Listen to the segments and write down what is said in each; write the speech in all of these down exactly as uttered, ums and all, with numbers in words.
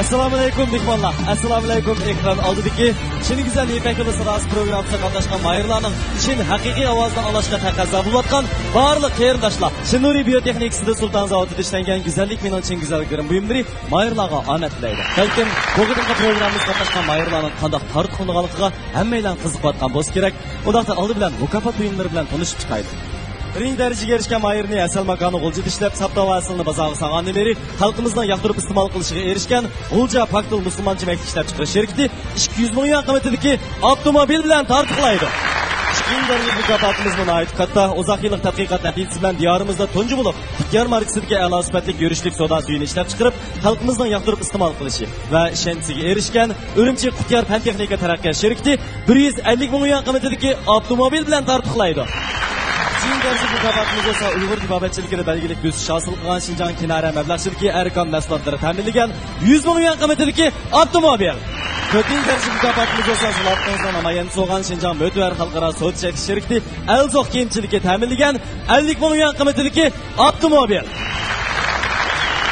ئەسسالامۇئەلەيكۇم، مېھمانلار! ئەسسالامۇئەلەيكۇم، ئېكران ئالدىدىكى چىن گۈزەل يىپەك يولى ساداسى پروگراممىسىغا قاتناشقان ماھىرلارنىڭ چىن ھەقىقىي ئاۋازىنى ئاڭلاشقا تەقەززا بولۇۋاتقان بارلىق قېرىنداشلار! شىننۇرى بىيوتېخنىكىسىدا سۇلتان زاۋۇتىدا ئىشلەنگەن گۈزەللىك مېنىڭ چىن گۈزەل گىرىم بۇيۇملىرى ماھىرلارغا ئامەت تىلەيدۇ. بەلكىم بۇ قېتىمقى پروگراممىمىزغا قاتناشقان ماھىرلارنىڭ قانداق تارتۇقلىنىدىغانلىقىغا ھەممەيلەن قىزىقىۋاتقان بولسا كېرەك. ئۇنداقتا ئالدى بىلەن مۇكاپات بۇيۇملىرى بىلەن تونۇشۇپ چىقايلى. بىرىنچى دەرىجىگە ئېرىشكەن ماھىرنى ھەسەل ماكانى غۇلجىدا ئىشلەپ، ساپ تاۋا ھەسىلىنى بازارغا سالغاندىن بېرى خەلقىمىزنىڭ ياقتۇرۇپ ئىستېمال قىلىشىغا ئېرىشكەن غۇلجا پاكتىل مۇسۇلمانچە مەكتىپ ئىشلەپچىقىرىش شىركىتى ئىككى يۈز مىڭ يۈەن قىممىتىدىكى ئاپتوموبىل بىلەن تارتۇقلايدۇ. ئىككىنچى دەرىجىلىك مۇكاپاتىمىزمۇ ناھايىتى كاتتا. ئۇزاق يىللىق تەتقىقات نەتىجىسى بىلەن دىيارىمىزدا تۇنجى بولۇپ قۇتيار ماركىسىدىكى ئەلا سۈپەتلىك يۈرۈشلۈك سودا سۈيىنى ئىشلەپچىقىرىپ، خەلقىمىزنىڭ ياقتۇرۇپ ئىستېمال قىلىشى ۋە ئىشەنچىسىگە ئېرىشكەن ئۈرۈمچى قۇتيار پەن تېخنىكا تەرەققىيات شىركىتى بىر يۈز ئەللىك مىڭ يۈەن قىممىتىدىكى ئاپتوموبىل بىلەن تارتۇقلايدۇ. ئۈچىنچى دەرىجىلىك مۇكاپاتىمىز بولسا ئۇيغۇر تېبابەتچىلىكىدە بەلگىلىك بۆسۈش ھاسىل قىلغان شىنجاڭ كىنارە مەبلەغچىلىكى ئەركان مەھسۇلاتلىرى تەمىنلىگەن يۈز مىڭ يۈەن قىممىتىدىكى ئاپتوموبىل. تۆتىنچى دەرىجىلىك مۇكاپاتىمىز بولسا زىلاتىڭىزنىڭ نامايەندىسى بولغان شىنجاڭ مۆتىۋەر خەلقئارا سودا چەكلىك شىركىتى ئەلزوق كىيىمچىلىكى تەمىنلىگەن ئەللىك مىڭ يۈەن قىممىتىدىكى ئاپتوموبىل.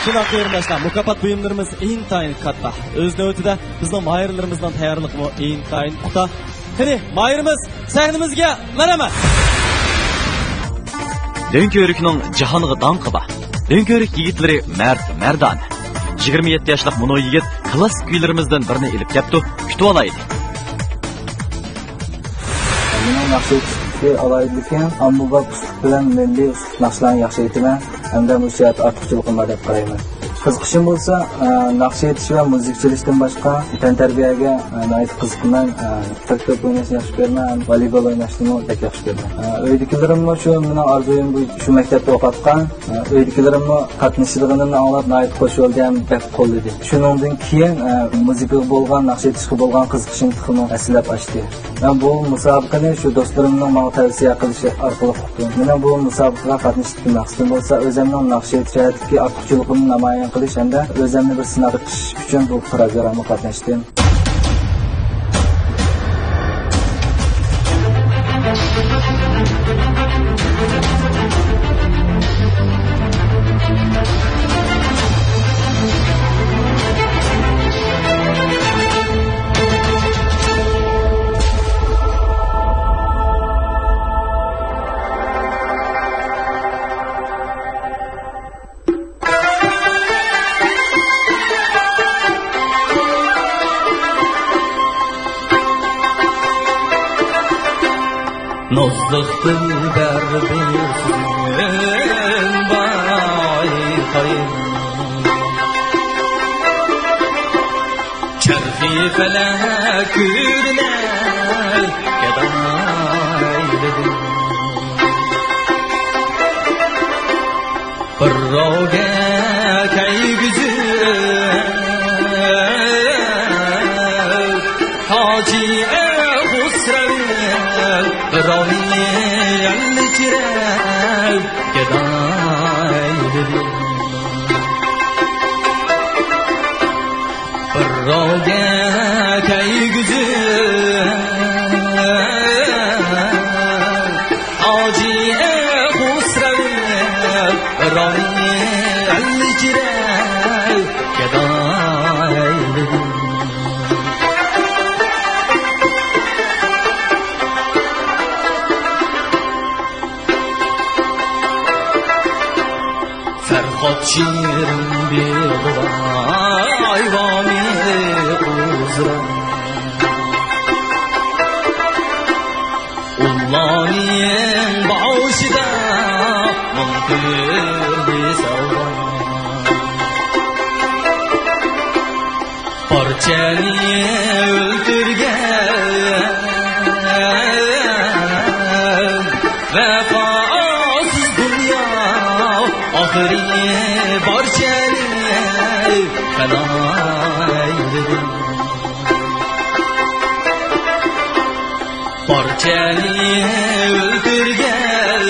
شۇنداق قېرىنداشلار، مۇكاپات بۇيۇملىرىمىز ئىنتايىن كاتتا. ئۆز نۆۋىتىدە بىزنىڭ ماھىرلىرىمىزنىڭ تەييارلىقىمۇ ئىنتايىن پۇختا. قېنى، ماھىرىمىز سەھنىمىزگە مەرھەمەت! دۆڭكۆۋرۈكنىڭ جاھانغا داڭقى بار. دۆڭكۆۋرۈك يىگىتلىرى مەرد، مەردانە. يىگىرمە يەتتە ياشلىق مۇنۇ يىگىت كلاسسىك كۈيلىرىمىزدىن بىرنى ئېلىپ كەپتۇ، كۈتۈۋالايلى. مېنىڭ ناخشا ئېيتىشتىكى ئالاھىدىلىكىم ئاممىباب ئۇسلۇب بىلەن مىللىي ئۇسلۇب ناخشىلارنى ياخشى ئېيتىمەن ھەمدە مۇشۇ يەردە ئارتۇقچىلىقىم بار دەپ قارايمەن. قىزىقىشىم بولسا، ئە، ناخشا ئېيتىش ۋە مۇزىكا چېلىشتىن باشقا تەنتەربىيەگە، ئە، ناھايىتى قىزىقىمەن. ئە، تۆپ-تۆپ ئويناشنى ياخشى كۆرىمەن، ۋالىبول ئويناشنىمۇ بەك ياخشى كۆرىمەن. ئە، ئۆيدىكىلىرىممۇ شۇ مېنىڭ ئارزۇيۇم بويىچە شۇ مەكتەپتە ئوقۇۋاتقان. ئە، ئۆيدىكىلىرىممۇ قاتنىشىدىغىنىمنى ئاڭلاپ ناھايىتى خۇش بولدى ھەم بەك قوللىدى. شۇنىڭدىن كېيىن، ئە، مۇزىكىغا بولغان، ناخشا ئېيتىشقا بولغان قىزىقىشىم تېخىمۇ ھەسسىلەپ ئاشتى. مەن بۇ مۇسابىقىنى شۇ دوستلىرىمنىڭ ماڭا تەۋسىيە قىلىشى ئارقىلىق ئۇقتۇم. مېنىڭ بۇ مۇسابىقىگە قاتنىشىشتىكى مەقسىتىم بولسا ئۆزۈمنىڭ ناخشا ئېيتىش جەھەتتىكى ئارتۇقچىلىقىمنى نامايان قىلىش ھەمدە ئۆزۈمنى بىر سىناپ بېقىش ئۈچۈن بۇ پروگراممىغا قاتناشتىم. نازلىق دىلبەر بىر سۆزۈڭ بايقايمەن. چەرخى پەلەك كۆرۈنەر گەدايلىدىم. بىراۋگە كەيگۈزۈپ ھاجى خۇسرەۋ، بىراۋنى ئەللىچىرەل گەدايلىدىم. بىراۋگە كەيگۈزۈپ ھاجى خۇسرەۋ، بىراۋنى ئەللىچىرەل گەدايلىدىم. فەرھاد شېرىن بېغىدا ئايۋانى ئۇزرا. ئۇلارنىڭ باشىدا مىڭ تۈرلى ساۋغا. پارچەنى ئۆلتۈرگەن ۋاپاسىز دۇنيا، ئاخىرى بارچەنى پەنا ئەيلىدى. پارچەنى ئۆلتۈرگەن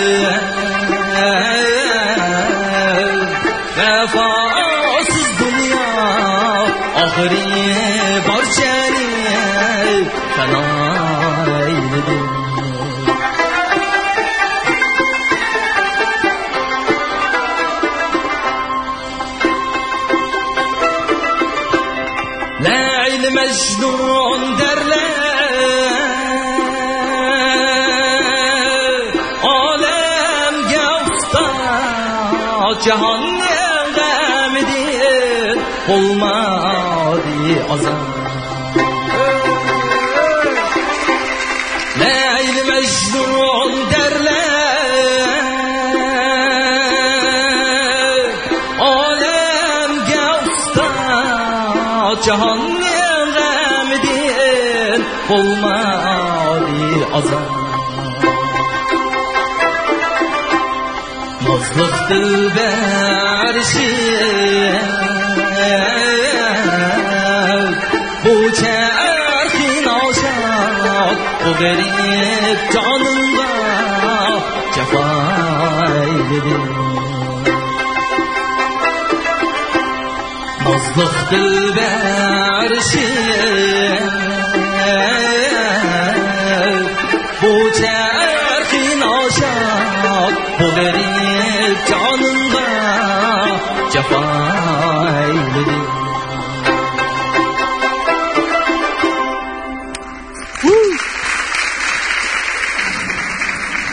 ۋاپاسىز دۇنيا، ئاخىرى بارچەنى پەنا ئەيلىدى. نۇرغۇن دەردلەر ئالەمگە ئۇستا، جاھاننىڭ غەمىدىن بولمىدى ئازاد. لەيلى مەجنۇن دەردلەر ئالەمگە ئۇستا، جاھاننىڭ غەمىدىن بولمىدى ئازاد. نازلىق دىلبەر شېئىر، بۇ چەرخى ناشاد، بۇ غېرىب جانىمغا جاپا ئەيلىدى. نازلىق دىلبەر شېئىر، بۇ چەرخى ناشاد، بۇ غېرىب جانىمغا جاپا ئەيلىدى.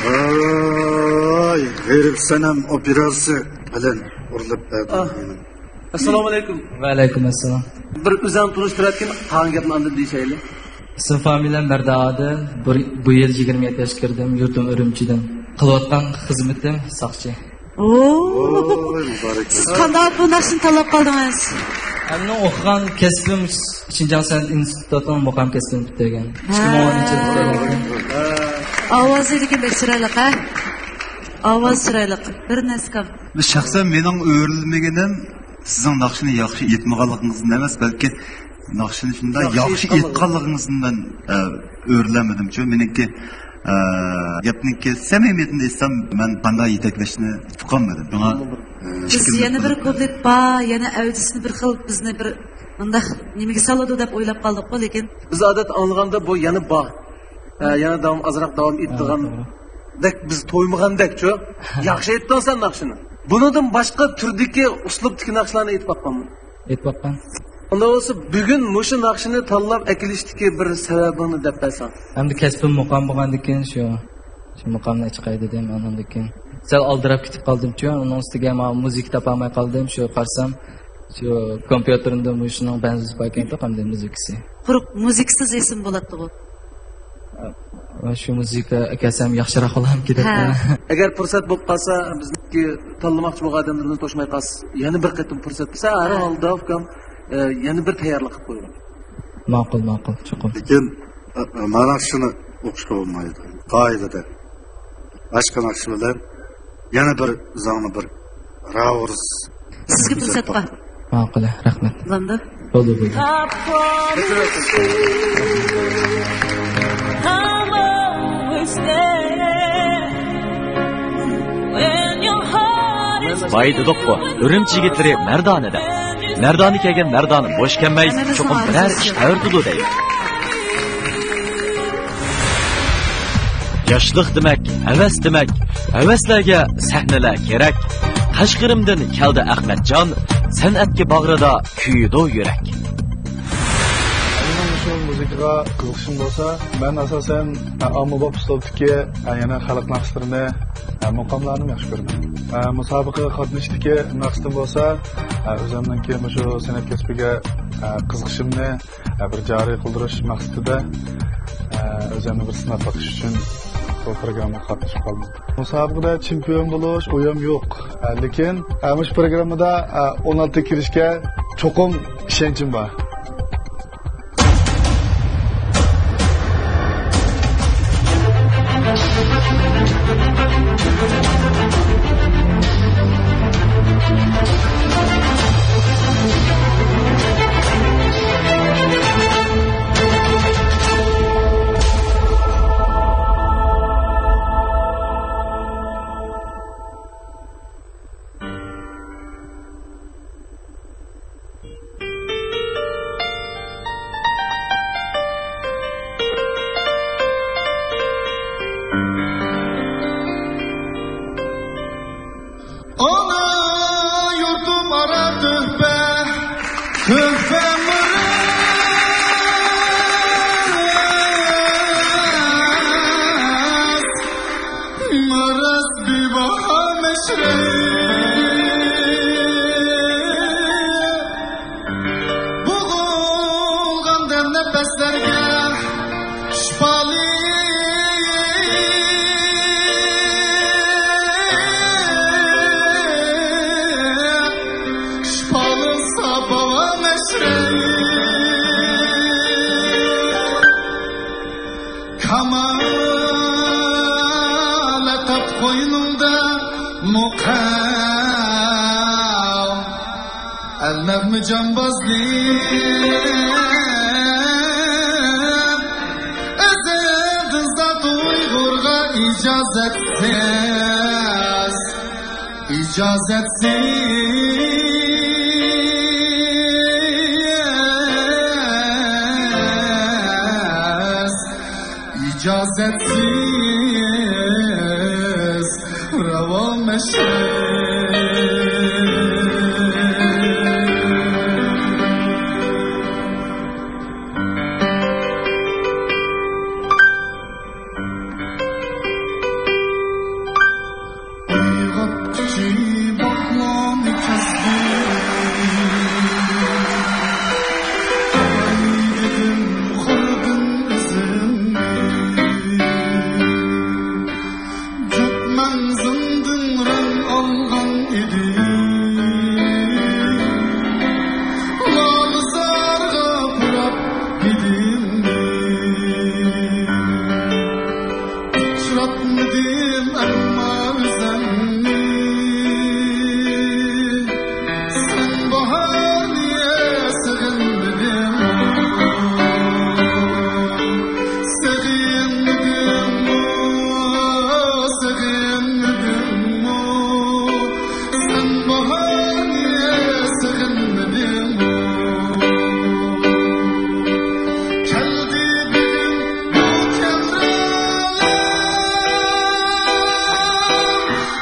ۋاي، غېرىب سەنەم ئوپېراسى بىلەن ئۇرۇلۇپ بەردى. ئاھ. ئەسسالامۇ ئەلەيكۇم. ۋەئەلەيكۇم ئەسسالام. بىر ئۆزۈڭنى تونۇشتۇرۇۋەتكىن، قالغان گەپنى ئاندىن دېيىشەيلى. ئىسمىم فامىلەم مەردان ئادىل. بۇ، بۇ يىل يىگىرمە يەتتە ياشقا كىردىم. يۇرتۇم ئۈرۈمچىدىن. قىلىۋاتقان خىزمىتىم ساقچى. ئوي، مۇبارەك. سىز قانداق بۇ ناخشىنى تاللاپ قالدىڭىز؟ مەننىڭ ئوقۇغان كەسپىم شىنجاڭ سەنئەت ئىنستىتۇتىنىڭ مۇقام كەسپىنى پۈتتۈرگەن. ئىككى مىڭ ئون ئۈچىنچى يىلى. ئاۋازى لېكىن بەك چىرايلىق، ھە؟ ئاۋاز چىرايلىق. بىر نەسكام. شەخسەن مېنىڭ ئۆرلىمىگىنىم سىزنىڭ ناخشىنى ياخشى ئېيتمىغانلىقىڭىزدىن ئەمەس، بەلكى ناخشىنى شۇنداق ياخشى ياخشى ئېيتقانلىقىڭىزدىن مەن، ئە، ئۆرلەنمىدىم. چۈنكى مېنىڭكى، ئە، گەپنىڭكى سەمىمىيىتىنى ئېيتسام، مەن قانداق يېتەكلەشنى ئۇقالمىدىم. شۇڭا، ئە، بىز ئىككىمىز يەنە بىر قىلىپ كۇپلېت بار، يەنە ئەۋجىسىنى بىر خىل بىزنى بىر مۇنداق نېمىگە سالىدۇ دەپ ئويلاپ قالدۇققۇ، لېكىن. بىز ئادەتتە ئاڭلىغاندا بۇ يەنە بار. ئە، يەنە داۋام، ئازراق داۋام ئېتىدىغان. ھە، توغرا. دەك بىز تويمىغاندەكچۇ. ياخشى ئېيتتىڭ سەن ناخشىنى. بۇنىڭدىن باشقا تۈردىكى، ئۇسلۇبتىكى ناخشىلارنى ئېيتىپ باققانمۇ؟ ئېيتىپ باققان. ئۇنداق بولسا بۈگۈن مۇشۇ ناخشىنى تاللاپ ئەكېلىشتىكى بىر سەۋەبىڭنى دەپ بەرسەڭ. ئەمدى كەسپىم مۇقام بولغاندىن كېيىن شۇ، شۇ مۇقامنى چىقاي دېدىم. ئاندىن كېيىن سەل ئالدىراپ كېتىپ قالدىمچۇ. ئۇنىڭ ئۈستىگە مانا مۇزىكا تاپالماي قالدىم. شۇ قارىسام، شۇ كومپيۇتېرىمدا مۇشۇنىڭ بەنزىسى بار ئىكەن، ئەمدى مۇزىكىسى. قۇرۇق مۇزىكىسىز ئېسىم بولاتتىغۇ. ۋە شۇ مۇزىكا ئەكەلسەم ياخشىراق بولارمىكىن دەپ. ھە. ئەگەر پۇرسەت بولۇپ قالسا، بىزنىڭكى تاللىماقچى بولغان ئادەملىرىمىزنى توشماي قالسا، يەنە بىر قېتىم پۇرسەت بولسا، ھەر ھە. ھالدا ئۇكام، ئە، يەنە بىر تەييارلىق قىلىپ قويۇڭ. ماقۇل، ماقۇل، چوقۇم. لېكىن، ئە، ئە، مانا شۇنى ئوقۇشقا بولمايدۇ. قائىدىدە. باشقا ناخشا بىلەن يەنە بىر ئۆزۈڭنى بىر راۋۇرۇز. سىزگە پۇرسەت بار. ماقۇل، رەھمەت. بولامدۇ؟ بولدى، بولدى. بايا دېدۇققۇ، ئۈرۈمچى يىگىتلىرى مەردانە دەپ. مەردانە كەلگەن مەردانە بوش كەلمەي، چوقۇم بىرەر ئىش تەۋرىتىدۇ دەيمەن. ياشلىق دېمەك، ھەۋەس دېمەك، ھەۋەسلەرگە سەھنىلەر كېرەك. قەشقىرىمدىن كەلدى ئەخمەتجان، سەنئەتكە باغرىدا كۆيىدۇ يۈرەك. مېنىڭ مۇشۇ مۇزىكىغا قىزىقىشىم بولسا، مەن ئاساسەن، ئە، ئاممىباب ئۇسلۇبتىكى، ئە، يەنە خەلق ناخشىلىرىنى، ئە، مۇقاملارنى ياخشى كۆرىمەن. ئە، مۇسابىقىگە قاتنىشىشتىكى مەقسىتىم بولسا، ئە، ئۆزۈمنىڭكى مۇشۇ سەنئەت كەسپىگە، ئە، قىزىقىشىمنى، ئە، بىر جارى قىلدۇرۇش مەقسىتىدە، ئە، ئۆزۈمنى بىر سىناپ بېقىش ئۈچۈن بۇ پروگراممىغا قاتنىشىپ قالدىم. مۇسابىقىدە چېمپىيون بولۇش ئويۇم يوق. ئە، لېكىن، ئە، مۇشۇ پروگراممىدا، ئە، ئون ئالتىگە كىرىشكە چوقۇم ئىشەنچىم بار. ئانا يۇرتۇم ئارا تۆھپە، تۆھپە مۇراد. بوغۇلغاندا نەپەسلەرگە شىپالىق، شىپالىق ساپا مەشرەپ. كامالەت تاپ قوينۇڭدا مۇقام. ئەلنەغمە جامبازلىق، ئەزەلدىن زات ئۇيغۇرغا ئىجازەتسىز، ئىجازەتسىز، ئىجازەتسىز راۋا مەشرەپ. ئويغاتقۇچى باغلارنى كەسكىن، ئايدىدىم خۇردىن ئىزىمنى. جۈپ مەڭزىمدىن رەڭ ئالغان ئىدىم، لالىزارغا پۇراپ ھىدىمنى. ئۇچراتمىدىم ئەمما ئۆزۈمنى. سەن باھارنى سېغىنمىدىڭمۇ؟ سېغىنمىدىڭمۇ؟ سېغىنمىدىڭمۇ؟ سەن باھارنى سېغىنمىدىڭمۇ؟ كەلدى بۈگۈن بۇ كەمرەلەر،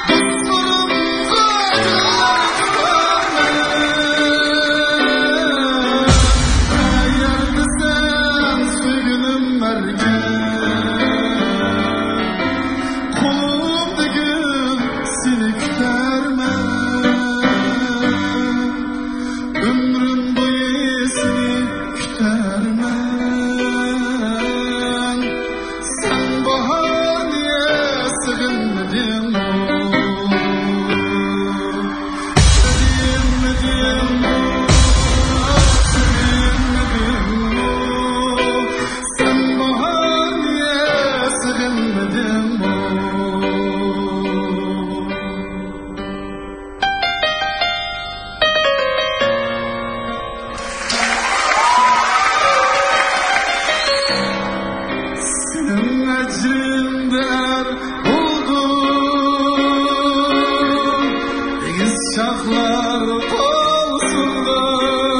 دوستلىرىمغا يىغلاپ تۇرارمەن. قەيەردىسەن سۆيگۈنۈم مەركەن؟ قولۇمدا گۈل سېنى كۈتەرمەن، ئۆمرۈم بويى سېنى كۈتەرمەن. سەن باھارنى سېغىنمىدىڭمۇ؟ سېغىنمىدىڭمۇ؟ سېغىنمىدىڭمۇ؟ سەن باھارنى سېغىنمىدىڭمۇ؟ سېنىڭ ئەجرىڭدە ئەر بولدۇم، ئېگىز چاغلار قول سۇنغان،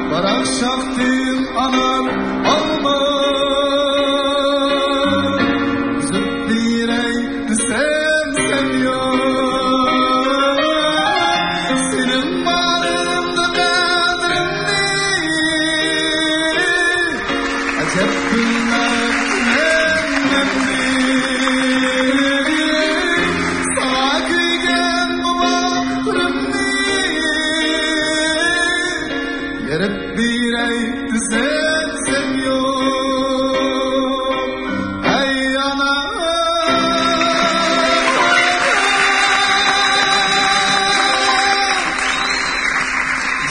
باراق شاختىن ئانار ئالما ئۈزۈپ بېرەي دېسەم سەن يوق. سېنىڭ بارىڭدا قەدرىمنى ئەجەب بىلمەپتىمەن ئەمدى. ساڭا كۆيگەن بۇ باغرىمنى يېرىپ بېرەي دېسەم سەن يوق. ئەي ئانا،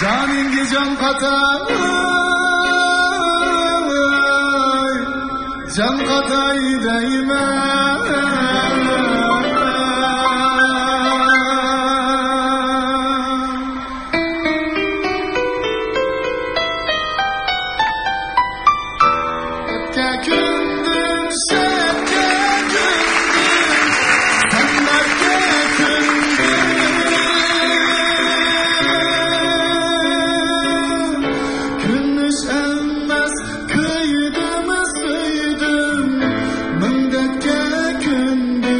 جانىڭغا جان قاتاي، جان قاتاي دەيمەن. ئەتكە كۈندۈز، شەپكە كۈندۈز، سەن باركە كۈندۈز. كۈندۈز ئەمەس، كۆيدۈم، سۆيدۈم، مىڭدەككە كۈندۈز.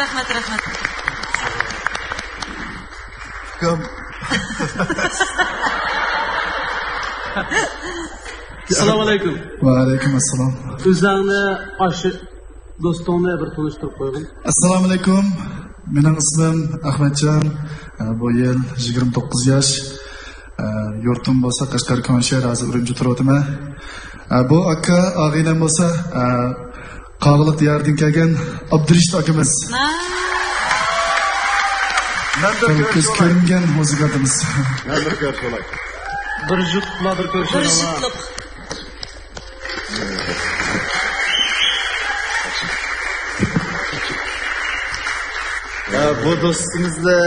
رەھمەت، رەھمەت. ئۇكام. ئەسسالامۇ ئەلەيكۇم. ۋەئەلەيكۇم ئەسسالام. ئۆزۈڭنى ئاشۇ دوستۇڭنى بىر تونۇشتۇرۇپ قويغىن. ئەسسالامۇ ئەلەيكۇم. مېنىڭ ئىسمىم ئەخمەتجان. بۇ يىل يىگىرمە توققۇز ياش. يۇرتۇم بولسا قەشقەر كونشەھەر، ھازىر ئۈرۈمچىدە تۇرۇۋاتىمەن. بۇ ئاكا، ئاغىنەم بولسا، قاغىلىق دىيارىدىن كەلگەن ئابدۇرېشىت ئاكىمىز. مەن بىر كۆرۈش كۆز بولاي. كۆرۈنگەن مۇزىكانتىمىز. مەن بىر كۆرۈش بولاي. بىر جۇتلا بىر كۆرۈش بىر بولاي. جۇتلۇق. ئە، بۇ دوستىمىزنى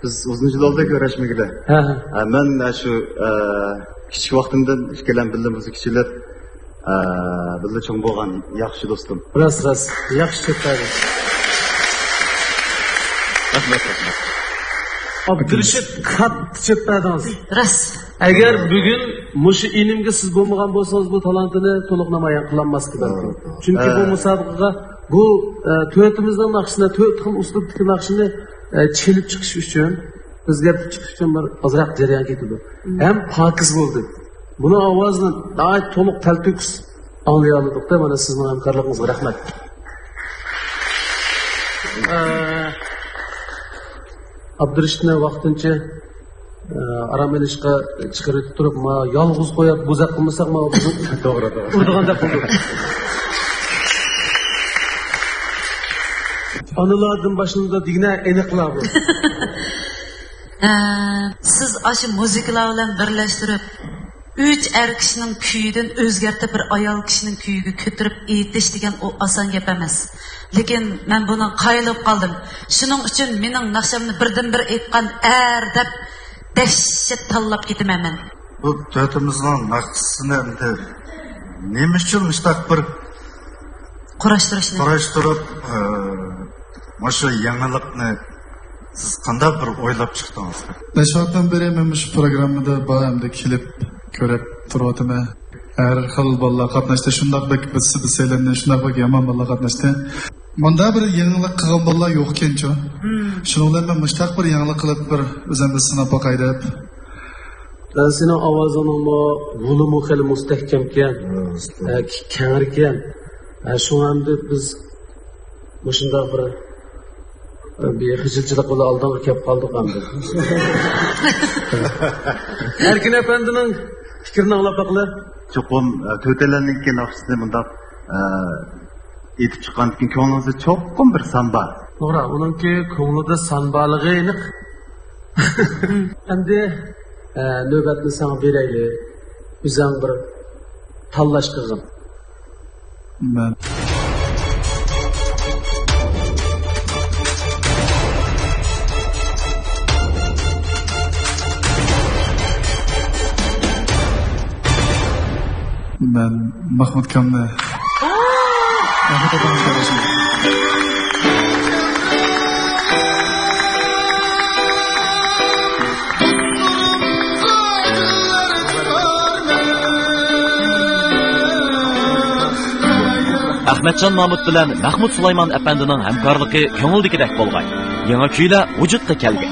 بىز ئۇزۇن يىل بولدى كۆرۈشمىگىلى. ھە، ھە. ئە، مەن، ئە، شۇ، ئە، كىچىك ۋاقتىمدىن ئىككىلەن بىللە مۇزىكا چېلىپ، ئە، بىللە چوڭ بولغان ياخشى دوستۇم. راست، راست. ياخشى چۆپلەدى. رەھمەت، رەھمەت. ئابدۇرېشىت، قاتتىق چۆپلەدىڭىز. راست. ئەگەر بۈگۈن مۇشۇ ئىنىمگە سىز بولمىغان بولسىڭىز، بۇ تالانتىنى تولۇق نامايان قىلالماس ئىدى بەلكىم. توغرا، توغرا. چۈنكى بۇ ھە. مۇسابىقىگە بۇ، ئە، تۆتىمىزنىڭ ناخشىسىنى، تۆت خىل ئۇسلۇبتىكى ناخشىنى، ئە، چېلىپ چىقىش ئۈچۈن، ئۆزگەرتىپ چىقىش ئۈچۈن بىر ئازراق جەريان كېتىدۇ. مم. ھەم پاكىز بولدى. بۇنىڭ ئاۋازىنى ناھايىتى تولۇق تەلتۆكۈس ئاڭلىيالىدۇق-دە، مانا سىزنىڭ ھەمكارلىقىڭىزغا رەھمەت. ئە، ئابدۇرېشىتنى ۋاقتىنچە، ئە، ئارام ئېلىشقا چىقىرىۋېتىپ تۇرۇپ، ما يالغۇز قويۇپ بوزەك قىلمىساق، ما بىزنىڭ توغرا، توغرا. ئۇرىدىغاندەك قىلدۇق. ئانىلاردىن باشلىنىدۇ دېگىنە ئېنىقلا بۇ. ئە، سىز ئاشۇ مۇزىكىلار بىلەن بىرلەشتۈرۈپ، ئۈچ ئەر كىشىنىڭ كۈيىدىن ئۆزگەرتىپ، بىر ئايال كىشىنىڭ كۈيىگە كۆتۈرۈپ ئېيتىش دېگەن ئۇ ئاسان گەپ ئەمەس. لېكىن مەن بۇنىڭغا قايىل بولۇپ قالدىم. شۇنىڭ ئۈچۈن مېنىڭ ناخشامنى بىردىنبىر ئېيتقان ئەر دەپ دەھشەت تاللاپ كېتىمەن مەن. بۇ تۆتىمىزنىڭ ناخشىسىنى ئەمدى نېمە ئۈچۈن مۇشۇنداق بىر قۇراشتۇرۇشنى. قۇراشتۇرۇپ، ئە، مۇشۇ يېڭىلىقنى سىز قانداق بىر ئويلاپ چىقتىڭىز؟ بەش ۋاقىتتىن بېرى مەن مۇشۇ پروگراممىدا بار ئەمدى كېلىپ كۆرۈپ تۇرۇۋاتىمەن. ھەر خىل بالىلار قاتناشتى، شۇنداق بەك بىسسە-بىسسە ئەيلەندى، شۇنداق بەك يامان بالىلار قاتناشتى. مۇنداق بىر يېڭىلىق قىلغان بالىلار يوقكەنچۇ. مم. شۇنىڭ بىلەن مەن مۇشۇنداق بىر يېڭىلىق قىلىپ بىر ئۆزۈمنى سىناپ باقاي دەپ. سېنىڭ ئاۋازىڭنىڭمۇ غولىمۇ خېلى مۇستەھكەمكەن. ھە، مۇستەھكەم. ھە، ك-، كەڭرىكەن. ھە، شۇڭا ئەمدى بىز مۇشۇنداق بىر، بىر خىجىلچىلىق بىلەن ئالدىڭغا كەپ قالدۇق ئەمدى. ئەركىن ئەپەندىنىڭ پىكرىنى ئاڭلاپ باقىلى. چوقۇم، ئە، تۆتەيلەننىڭكى ناخشىسىنى مۇنداق، ئە، ئېيتىپ چىققاندىن كېيىن كۆڭلىڭىزدە چوقۇم بىر سان بار. توغرا، ئۇنىڭكى كۆڭلىدە سان بارلىقى ئېنىق. ئەمدى، ئە، نۆۋەتنى ساڭا بېرەيلى. ئۆزۈڭ بىر تاللاش قىلغىن. مەن. مەن مەخمۇت ئاكامنى. مەخمۇت ئاكامنى تاللىشىم. ئەخمەتجان مامۇت بىلەن مەخمۇت سۇلايمان ئەپەندىنىڭ ھەمكارلىقى كۆڭۈلدىكىدەك بولغاي. يېڭى كۈيلەر ۋۇجۇدقا كەلگەي.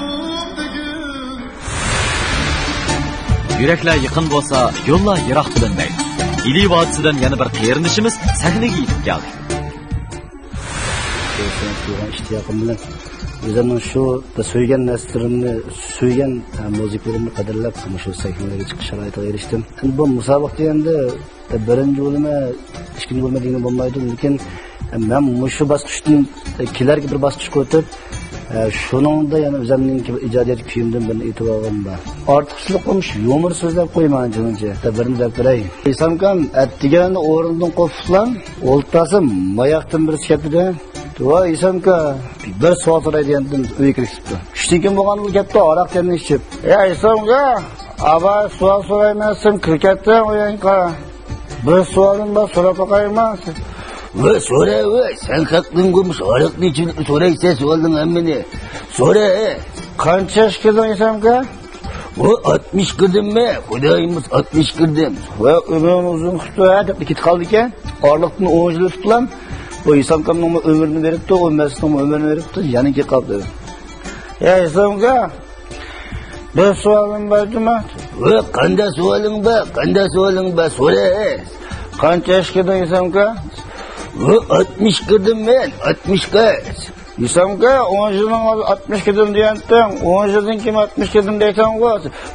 يۈرەكلەر يېقىن بولسا، يوللار يىراق بىلىنمەيدۇ. ئىلى ۋادىسىدىن يەنە بىر قېرىندىشىمىز سەھنىگە يېتىپ كەلدى. سۆيگەن ئىشتىياقىم بىلەن ئۆزۈمنىڭ شۇ سۆيگەن نەرسىلىرىمنى، سۆيگەن، ئە، مۇزىكىلىرىمنى قەدىرلەپ، مۇشۇ سەھنىلەرگە چىقىش شارائىتىغا ئېرىشتىم. بۇ مۇسابىقە دېگەندە، ئە، بىرىنچى بولىمەن، ئىككىنچى بولىمەن دېگىلى بولمايدۇ. لېكىن، ئە، مەن مۇشۇ باسقۇچتىن، ئە، كېلەرگە بىر باسقۇچقا ئۆتۈپ، ئە، شۇنىڭدا يەنە ئۆزۈمنىڭ ئىجادىيەت كۈيۈمدىن بىرنى ئېيتىۋالغىنىم بار. ئارتۇقچىلىقىم شۇ يۇمۇر سۆزلەپ قويماڭ جېنىڭچە. بىرنى دەپ بېرەي. ئېيتسامكەن، ئەتىگەن ئورنىدىن قوپۇپلا ئولتۇرسام، ماياقتىن بىرسى كەپتىدە. ۋاي ئېيتسامكەن، بىر سوئال سوراي دېگەندىن ئۆيگە كىرىپ كېتىپتۇ. چۈشتىن كېيىن بولغان بۇ گەپتە ھاراق كەمدىن ئىچىپ. ئەي ئېيتسامكەن، ئاباي سوئال سورايمەن دېسەم كىرىپ كەتتىڭ ئۆيۈڭگە. بىر سوئالىم بار، سوراپ باقايمۇ؟ ۋاي سورا، ۋاي، سەن خەقنىڭ گۇمۇش ھاراقنى ئىچىپ سورايسەن سوئالنىڭ ھەممىنى. سورا، ھە. قانچە ياشقا كىردىڭ ئېيتسامكەن؟ ۋاي ئاتمىش كىردىممەن، خۇدايىم ئاتمىش كىردىم. ۋاي ئۆمرۈڭ ئۇزۇن قىپتۇ ھە دەپ كېتىپ قالدىكەن. ئارىلىقتىن ئون يىل ئۆتۈپلا بۇ ھېسامكامنىڭمۇ ئۆمرىنى بېرىپتۇ، ئۇ مەسىلىنىڭمۇ ئۆمرىنى بېرىپتۇ، يەنە كېلىپ قاپتۇ. يا ھېسامكا، بىر سوئالىم بار جۇما. ۋە قانداق سوئالىڭ بار؟ قانداق سوئالىڭ بار؟ سورا. قانچە ياش كىردىڭ ھېسامكا؟ ۋە ئاتمىش كىردىم مەن، ئاتمىشقا. ھېسامكا، ئون يىلنىڭ ئالدى ئاتمىش كىردىم دېگەنتىڭ، ئون يىلدىن كېيىن ئاتمىش كىردىم دەيسەنغۇ.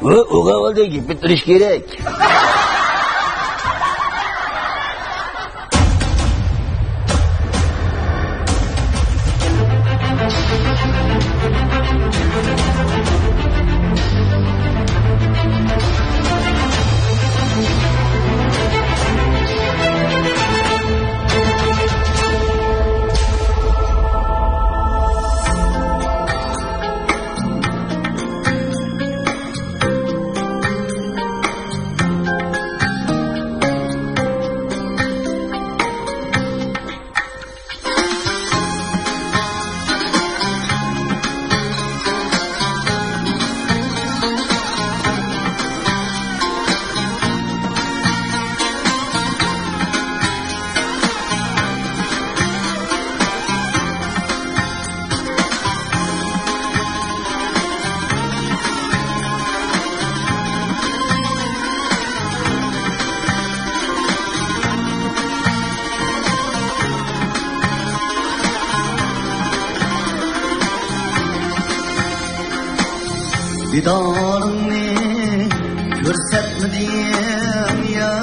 ۋە ئوغا ئالدى گېپى تۇرۇش كېرەك. دىدارىڭنى كۆرسەتمىدىڭ يا،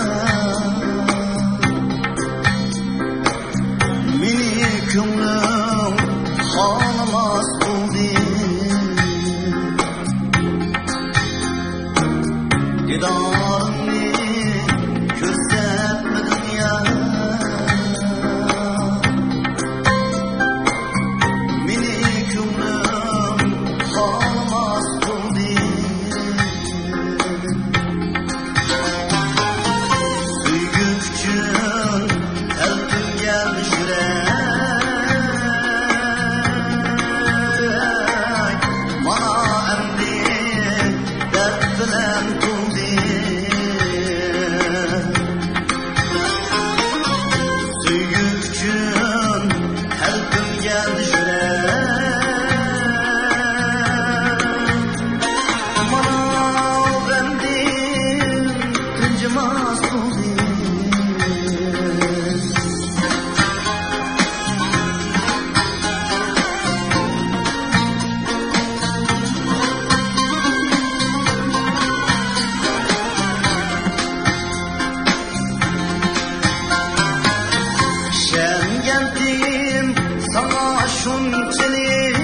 مېنى كۆڭلۈڭ خالىماس بولدى. دىدارىڭنى كۆرسەتمىدىڭ يا، مېنى كۆڭلۈڭ خالىماس بولدى. سۆيگۈ ئۈچۈن تەلپۈنگەن يۈرەك مانا ئەمدى دەرد بىلەن تولدى. سۆيگۈ ئۈچۈن تەلپۈنگەن يۈرەك مانا غەمدىن تىنچىماس بولدى. ئىشەنگەنتىم ساڭا شۇنچىلىك،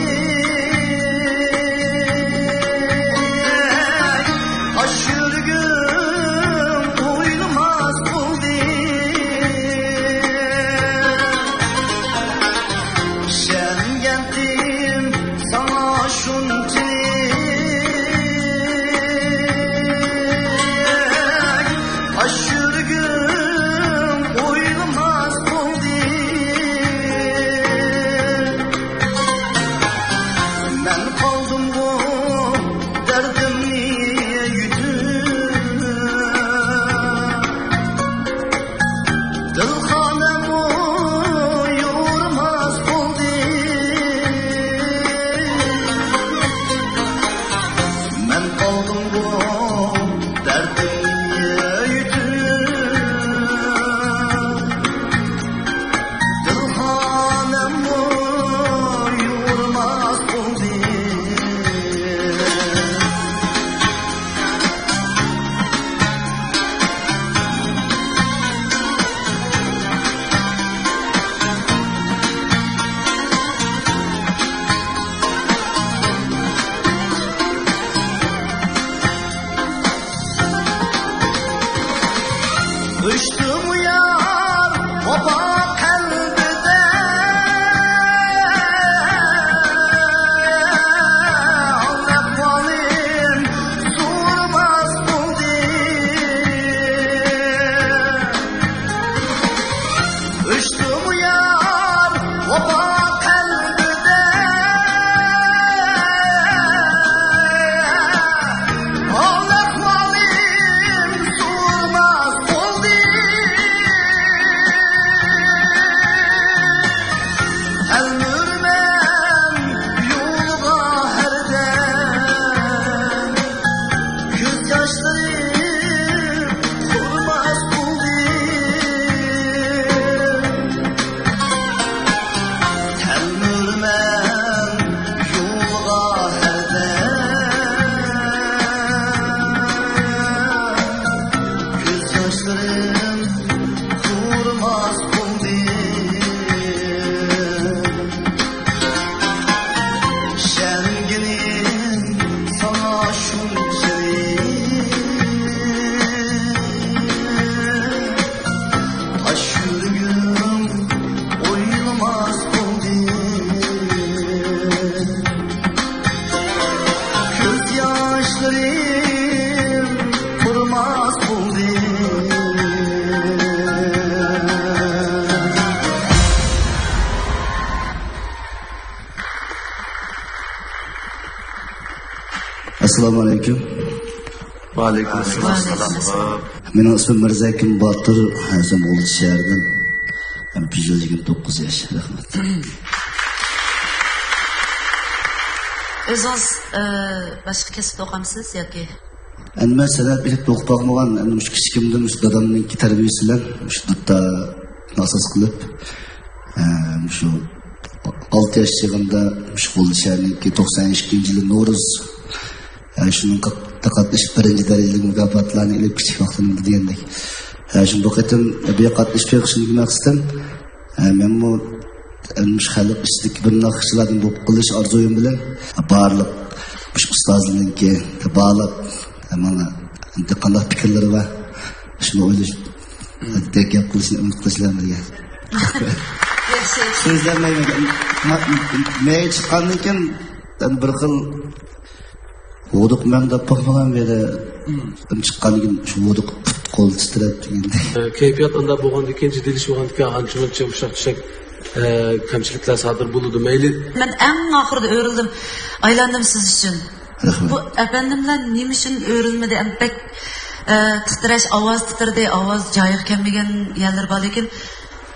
تاش يۈرىكىم ئوينىماس بولدى. ئىشەنگەنتىم ساڭا شۇنچىلىك، تاش يۈرىكىم ئوينىماس بولدى. مەن قالدىمغۇ دەردىمنى يۈتۈپ، دىلخانەممۇ يورۇماس بولدى. مەن قالدىمغۇ دەردىمنى يۈتۈپ، دىلخانەممۇ يورۇماس بولدى. ئەسسالامۇ ئەلەيكۇم. ۋەئەلەيكۇم ئەسسالام. مېنىڭ ئىسمىم مىرزەكىم باتۇر، ھەزىم غۇلجا شەھىرىدىن. ھەم بىر يۈز يىگىرمە توققۇز ياش. رەھمەت. ئۆزىڭىز، ئە، باشقا كەسىپتە ئوقۇغانمىسىز ياكى؟ ئەمدى مەن سەنئەت مەكتەپتە ئوقۇپ باقمىغان، ئەمدى مۇشۇ كىچىكىمدىن مۇشۇ دادامنىڭكى تەربىيىسى بىلەن مۇشۇ دۇتارنى ئاساس قىلىپ، ئە، مۇشۇ ئالتە ياش چېغىمدا مۇشۇ غۇلجا شەھىرىنىڭكى توقسان ئىككىنچى يىلى نورۇز، ئە، شۇنىڭغا قاتنىشىپ بىرىنچى دەرىجىلىك مۇكاپاتلارنى ئېلىپ كىچىك ۋاقتىمدا دېگەندەك. ئە، شۇ بۇ قېتىم بۇ يەرگە قاتنىشىپ بېقىشىمدىكى مەقسىتىم، ئە، مەنمۇ مۇشۇ خەلق ئىچىدىكى بىر ناخشىچىلاردىن بولۇپ قېلىش ئارزۇيۇم بىلەن بارلىق مۇشۇ ئۇستازلىرىمنىڭكى باھالاپ، ماڭا ئەمدى قانداق پىكىرلىرى بار، شۇنى ئويلىشىپ، بەك گەپ قىلىشنى ئۈمىد قىلىشلارنى بىلگەن. ياخشى. سۆزلەلمەيمەن. مەيگە چىققاندىن كېيىن بىر خىل ھودۇق مەڭدەپ باقمىغان بىرى. چىققاندىن كېيىن شۇ ھودۇق پۇت قول تىترەپ دېگەندەك. ئە، كەيپىيات ئانداق بولغاندىن كېيىن، جىددىيلىشىپ بولغاندىن كېيىن ئانچە-مۇنچە ئۇششاق-چۈششەك، ئە، كەمچىلىكلەر سادىر بولىدۇ، مەيلى. مەن ئەڭ ئاخىرىدا ئۆرۈلدۈم، ئايلاندىم سىز ئۈچۈن. رەھمەت. بۇ ئەپەندىملەر نېمە ئۈچۈن ئۆرۈلمىدى؟ ئەم، بەك، ئە، تىترەش، ئاۋاز تىترىدى، ئاۋاز جايىغا كەلمىگەن يەرلىرى بار، لېكىن،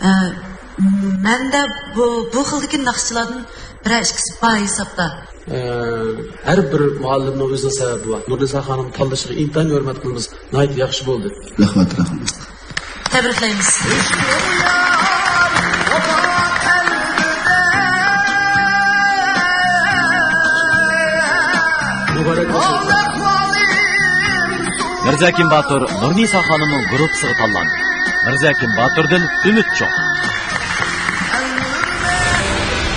ئە، مەندە بۇ، بۇ خىلدىكى ناخشىچىلاردىن بىرەر ئىككىسى بار ھېسابتا. ئە، ھەر بىر مۇئەللىمنىڭ ئۆزىنىڭ سەۋەبى بار. نۇرنىسا خانىم تاللىشىغا ئىنتايىن ھۆرمەت قىلىمىز. ناھايىتى ياخشى بولدى. رەھمەت، رەھمەت. تەبرىكلەيمىز. مۇبارەك بولسۇن. مىرزەكىم باتۇر نۇرنىسا خانىمنىڭ گۇرۇپپىسىغا تاللاندى. مىرزەكىم باتۇردىن ئۈمىد چوڭ.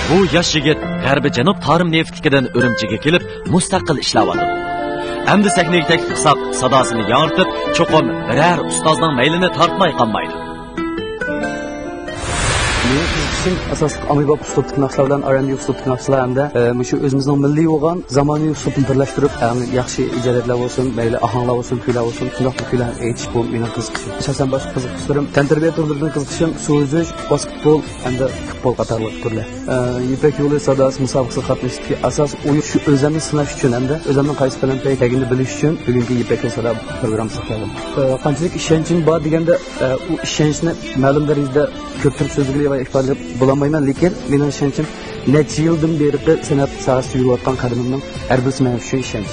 بۇ ياش يىگىت غەربىي جەنۇب تارىم نېفىتلىكىدىن ئۈرۈمچىگە كېلىپ، مۇستەقىل ئىشلەۋاتىدۇ. ئەمدى سەھنىگە تەكلىپ قىلساق، ساداسىنى ياڭرىتىپ، چوقۇم بىرەر ئۇستازنىڭ مەيلىنى تارتماي قالمايدۇ. مېنىڭ قىزىقىشىم ئاساسلىق ئاممىباب ئۇسلۇبتىكى ناخشىلار بىلەن ئار ئەند بى ئۇسلۇبتىكى ناخشىلار ھەمدە، ئە، مۇشۇ ئۆزىمىزنىڭ مىللىي بولغان زامانىۋى ئۇسلۇبنى بىرلەشتۈرۈپ، ئەڭ ياخشى ئىجادىيەتلەر بولسۇن، مەيلى ئاھاڭلار بولسۇن، كۈيلەر بولسۇن، شۇنداقلا كۈيلەرنى ئېيتىش، بۇ مېنىڭ قىزىقىشىم. ئاساسەن باشقا قىزىقىشلىرىم تەنتەربىيە تۈرلىرىدىن قىزىقىشىم سۇ ئۈزۈش، باس پۇتبول ھەمدە پۇتبول قاتارلىق تۈرلەر. ئە، يىپەك يولى ساداسى مۇسابىقىسىگە قاتنىشىشتىكى ئاساس ئويۇن شۇ ئۆزۈمنى سىناش ئۈچۈن ھەمدە ئۆزۈمنىڭ قايسى پەلەمپەيگە كەلگىنىنى بىلىش ئۈچۈن بۈگۈنكى يىپەك يولى سادا پروگراممىسىغا كەلدىم. ئە، قانچىلىك ئىشەنچىم بار دېگەندە، ئە، ئۇ ئىشەنچنى مەلۇم دەرىجىدە كۆپتۈرۈپ سۆزلىگىلى ۋە ئىپادىلەپ بولالمايمەن، لېكىن مېنىڭ ئىشەنچىم نەچچە يىلدىن بېرى سەنئەت ساھەسىدە يۈرۈۋاتقان قەدىمىمنىڭ ھەر بىرسى مەن ئۈچۈن ئىشەنچ.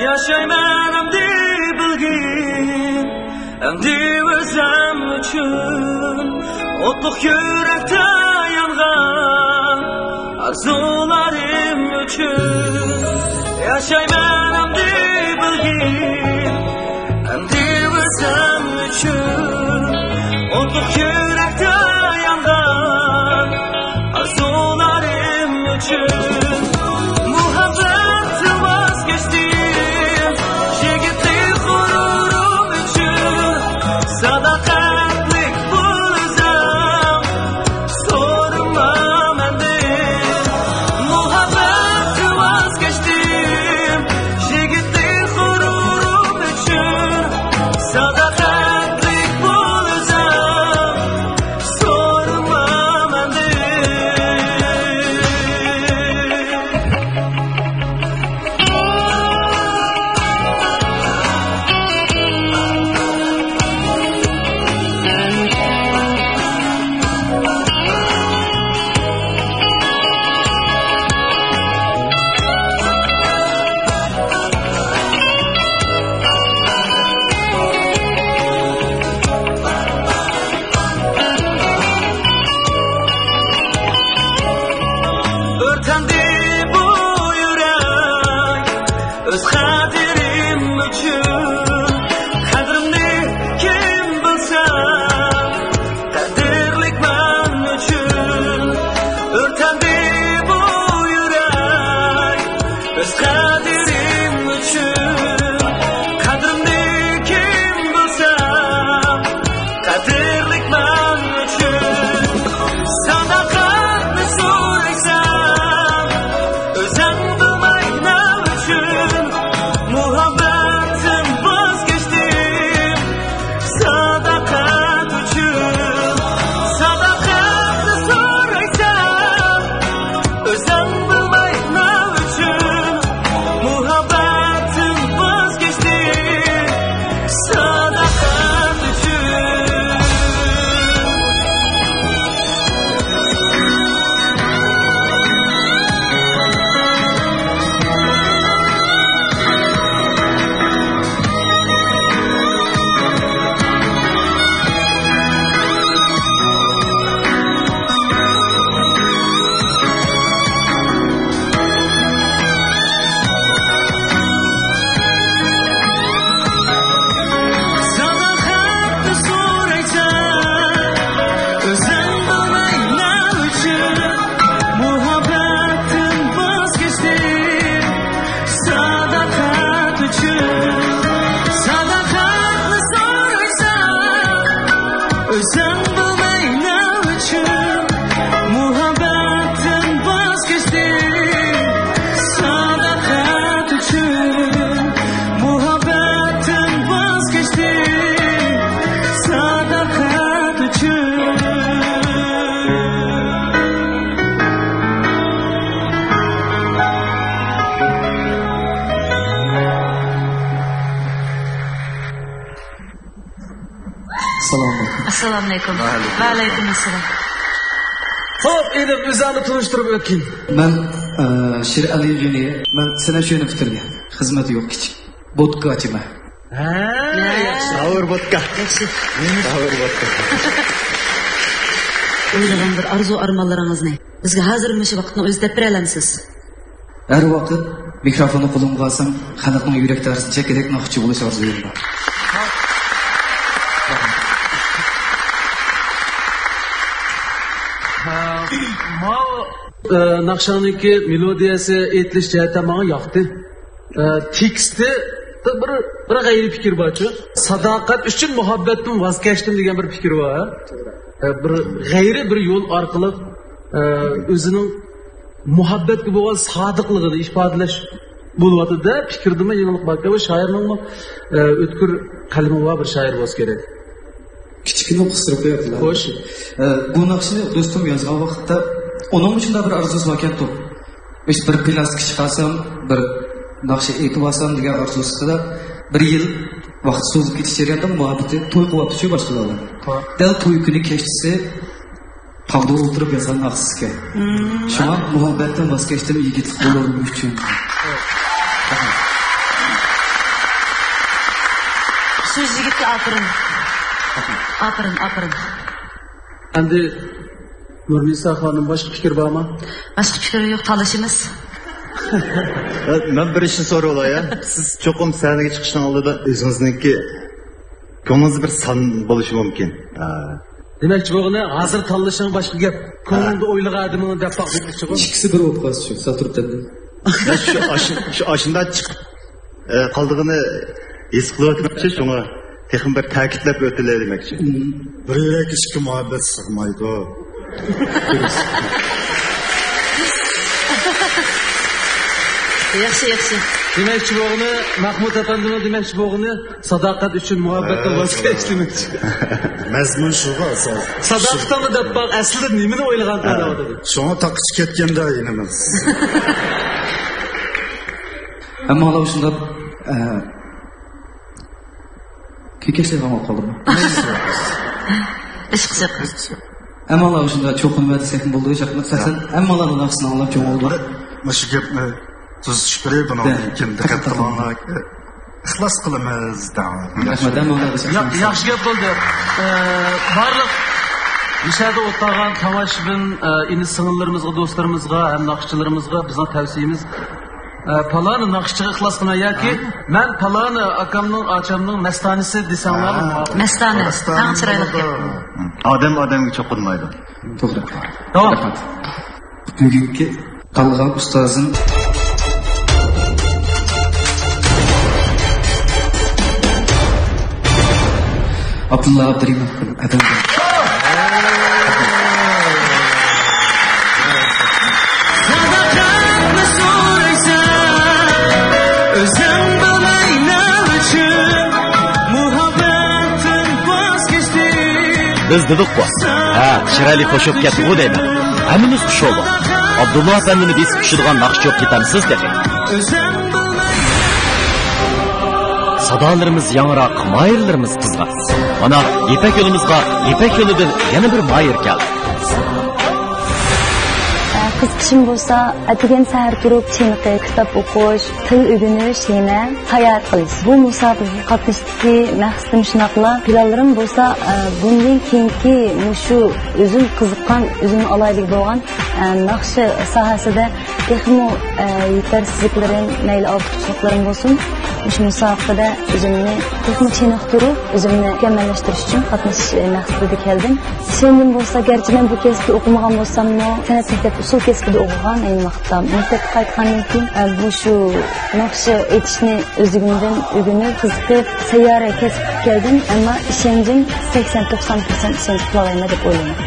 ياشايمەن ئەمدى بىلگىن، ئەمدى ئۆزۈم ئۈچۈن، ئوتلۇق يۈرەكتە يانغان ئارزۇلىرىم ئۈچۈن. ياشايمەن ئەمدى بىلگىن، ئەمدى ئۆزۈم ئۈچۈن، ئوتلۇق يۈرەكتە يانغان ئارزۇلىرىم ئۈچۈن. مۇھەببەتتىن ۋاز كەچتىم، يىگىتلىك غۇرۇرۇم ئۈچۈن. ساداقەتلىك بول ئۆزۈڭ، سورىما مەندىن. مۇھەببەتتىن ۋاز كەچتىم، يىگىتلىك غۇرۇرۇم ئۈچۈن. ساداقەتلىك بول ئۆزۈڭ، سورىما مەندىن. ئۆرتەندى بۇ يۈرەك ئۆز قەدرىم ئۈچۈن. قەدرىمنى كىم بىلسە، قەدىرلىك مەن ئۈچۈن. ئۆرتەندى قەدرىم ئۈچۈن، قەدرىمنى كىم بىلسە، قەدىرلىك مەن ئۈچۈن. ساداقەتنى سورايسەن، ئۆزۈڭ بىلمەي نېمە ئۈچۈن؟ مۇھەببەتتىن ۋاز كەچتىم، ساداقەت ئۈچۈن. ساداقەتنى سورايسەن، ئۆزۈڭ بىلمەي نېمە ئۈچۈن؟ مۇھەببەتتىن ۋاز كەچتىم، ساداقەت ئۈچۈن. ساداقەتنى سورايسەن، ئۆزۈڭ بىلمەي نېمە ئۈچۈن؟ مۇھەببەتتىن ۋاز كەچتىم، ساداقەت ئۈچۈن. ساداقەتنى سورايسەن، ئۆزۈڭ بىلمەي نېمە ئۈچۈن؟ مۇھەببەتتىن ۋاز كەچتىم، ساداقەت ئۈچۈن. مۇھەببەتتىن ۋاز كەچتىم، ساداقەت ئۈچۈن. ئەسسالامۇ ئەلەيكۇم. ئەسسالامۇ ئەلەيكۇم. ۋەئەلەيكۇم. ۋەئەلەيكۇم ئەسسالام. خوپ، ئېنىق ئۆزۈڭنى تونۇشتۇرۇپ ئۆتكىن. مەن، ئە، شىرئەلى غېنى. مەن سەنئەت شۆيىنى پۈتتۈرگەن. خىزمەت يوق، كىچىك بوتكا ئاچىمەن. ھە، ھە. ياخشى. ئاۋۇر بوتكا. ياخشى. ئاۋۇر بوتكا. ئويلىغان بىر ئارزۇ ئارمانلىرىڭىزنى بىزگە ھازىر مۇشۇ ۋاقىتنىڭ ئۆزىدە دەپ بېرەلەمسىز؟ ھەر ۋاقىت مىكروفوننى قولۇمغا ئالسام، خەلقنىڭ يۈرەك تارىسىنى چەككۈدەك ناخشىچى بولۇش ئارزۇيۇم بار. ھە، ماۋۇ، ئە، ناخشاڭنىڭكى مېلودىيەسى، ئېيتىلىش جەھەتتە ماڭا ياقتى. ئە، تېكىستى بىر، بىر غەيرىي پىكىر بارچۇ. ساداقەت ئۈچۈن مۇھەببەتتىن ۋاز كەچتىم دېگەن بىر پىكىر بار. ئە، بىر غەيرىي بىر يول ئارقىلىق، ئە، ئۆزىنىڭ مۇھەببەتكە بولغان سادىقلىقىنى ئىپادىلەش بولۇۋاتىدۇ-دە، پىكىردىمۇ يېڭىلىق باركەن، بۇ شائىرنىڭمۇ، ئە، ئۆتكۈر قەلىمى بار بىر شائىر بولسا كېرەك. كىچىككىنە قىستۇرۇپ قويۇۋاتىمەن. خوش. ئە، بۇ ناخشىنى دوستۇم يازغان ۋاقىتتا، ئۇنىڭمۇ شۇنداق بىر ئارزۇسى باركەنتۇ. مۇشۇ بىر پىلاستىكا چىقارسام، بىر ناخشا ئېيتىپ ئالسام دېگەن ئارزۇسىدا بىر يىل ۋاقىت سوزۇلۇپ كېتىش جەريانىدا مۇھەببىتى توي قىلىۋاتىدۇ-چۇ باشقىلار بىلەن. ھە. دەل توي كۈنى كەچتىسى تاغدا ئولتۇرۇپ يازغان ناخشىسىكەن. مم. شۇڭا مۇھەببەتتىن ۋاز كەچتىم يىگىتلىك بولۇرمۇ ئۈچۈن. شۇ يىگىتكە ئاپىرىن. ئاپىرىن، ئاپىرىن. ئەمدى نۇرنىسا خانىم، باشقا پىكىر بارمۇ؟ باشقا پىكىر يوق، تالىشىمىز. مەن بىر ئىشنى سوراپ ئالاي، يا. سىز چوقۇم سەھنىگە چىقىشنىڭ ئالدىدا ئۆزىڭىزنىڭكى كۆڭلىڭىزدە بىر سان بولۇشى مۇمكىن. ھە. دېمەكچى بولغىنى، ھازىر تاللىشىڭ باشقا گەپ. ھە. كۆڭلۈڭدە ئويلىغان ئادىمىڭنى دەپ باق دېمەكچى بولغان. ئىككىسى بىر بولۇپ قالسىچۇ، ساتۇرۇپ دەپ. يا، شۇ ئاش-، شۇ ئاشۇنداق چىقىپ، ئە، قالدىغىنى ھېس قىلىۋاتىمەنچۇ، شۇڭا تېخىمۇ بىر تەكىتلەپ ئۆتىلەي دېمەكچى. بىر يۈرەككە ئىككى مۇھەببەت سىغمايدۇ. ياخشى، ياخشى. دېمەكچى بولغىنى، مەھمۇد ئەپەندىنىڭ دېمەكچى بولغىنى، ساداقەت ئۈچۈن مۇھەببەتتىن ۋاز كەچ دېمەكچى. مەزمۇن شۇغۇ ئاساس. ساداقىتىڭنى دەپ باق، ئەسلىدە نېمىنى ئويلىغان دەۋاتىدۇ. شۇڭا تاقىچى كەتكەندە يېنىمىز. ئەمما ئۇلار شۇنداق، ئە، كۈيكەشلەيدىغان بولۇپ قالدىم. ئىشقىسىق. ئەمما ئۇلار شۇنداق چوقۇنۇۋەر دېسەكمۇ بولىدۇ، شەخسەن ئەمما ئۇلارنىڭ ناخشىسىنى ئاڭلاپ چوڭ بولدۇم. مۇشۇ گەپنى تۈزىتىش كېرەك، بۇنىڭدىن كېيىن دىققەت قىلىڭلار. ئىخلاس قىلىمىز دەڭ. رەھمەت، ھەممىڭلارغا يا-، ياخشى گەپ بولدى. ئە، بارلىق مۇشۇ يەردە ئولتۇرغان تاماشىبىن، ئە، ئىنى-سىڭىللىرىمىزغا، دوستلىرىمىزغا ھەم ناخشىچىلىرىمىزغا بىزنىڭ تەۋسىيىمىز، ئە، پالانى ناخشىچىغا ئىخلاس قىلىڭ ياكى ھە؟ مەن پالانى ئاكامنىڭ، ئاچامنىڭ مەستانىسى دېسەڭلارمۇ ھە. ماقۇل. مەستانە. مەستانە. تەڭ چىرايلىق گەپ. ئادەم ئادەمگە چوقۇنمايدۇ. توغرا. داۋام. رەھمەت. بۈگۈنكى تاللىغان ئۇستازىم. ئابدۇللا ئابدۇرېھىموۋ قەدەم. ساداقەتنى سورايسەن، ئۆزۈڭ بىلمەي نېمە ئۈچۈن مۇھەببەتتىن ۋاز كەچتىڭ؟ بىز دېدۇققۇ، ھە، چىرايلىق قوشۇپ كەتتىغۇ دەيمەن. ھەممىمىز خۇش بولدۇق. ئابدۇللا ئەپەندىنى بېسىپ چۈشىدىغان ناخشا يوق، كېتەمسىز تېخى. سادالىرىمىز ياڭراق، ماھىرلىرىمىز قىزغىن. مانا، يىپەك يولىمىزغا يىپەك يولىدىن يەنە بىر ماھىر كەلدى. قىزىقىشىم بولسا، ئەتىگەن سەھەر تۇرۇپ چېنىقىش، كىتاب ئوقۇش، تىل ئۆگىنىش، يەنە ساياھەت قىلىش. بۇ مۇسابىقىگە قاتنىشىشتىكى مەقسىتىم شۇنداقلا، پىلانلىرىم بولسا، ئە، بۇندىن كېيىنكى مۇشۇ ئۆزۈم قىزىققان، ئۆزۈمنىڭ ئالاھىدىلىكى بولغان، ئە، ناخشا ساھەسىدە تېخىمۇ، ئە، يېتەرسىزلىكلىرىم، مەيلى ئارتۇقچىلىقلىرىم بولسۇن، مۇشۇ مۇسابىقىدە ئۆزۈمنى تېخىمۇ چېنىقتۇرۇپ، ئۆزۈمنى مۇكەممەللەشتۈرۈش ئۈچۈن قاتنىشىش مەقسىتىدە كەلدىم. ئىشەنچىم بولسا، گەرچە مەن بۇ كەسىپتە ئوقۇمىغان بولساممۇ، سەنئەت مەكتەپ ئۇسسۇل كەسپىدە ئوقۇغان، ئەينى ۋاقىتتا مەكتەپكە قايتقاندىن كېيىن، ئە، بۇ شۇ ناخشا ئېيتىشنى ئۆزلۈكۈمدىن ئۆگىنىپ، قىزىقىپ، سەييارە كەسىپ قىلىپ كەلدىم، ئەمما ئىشەنچىم سەكسەن توقسان پىرسەنت ئىشەنچ قىلالايمەن دەپ ئويلايمەن.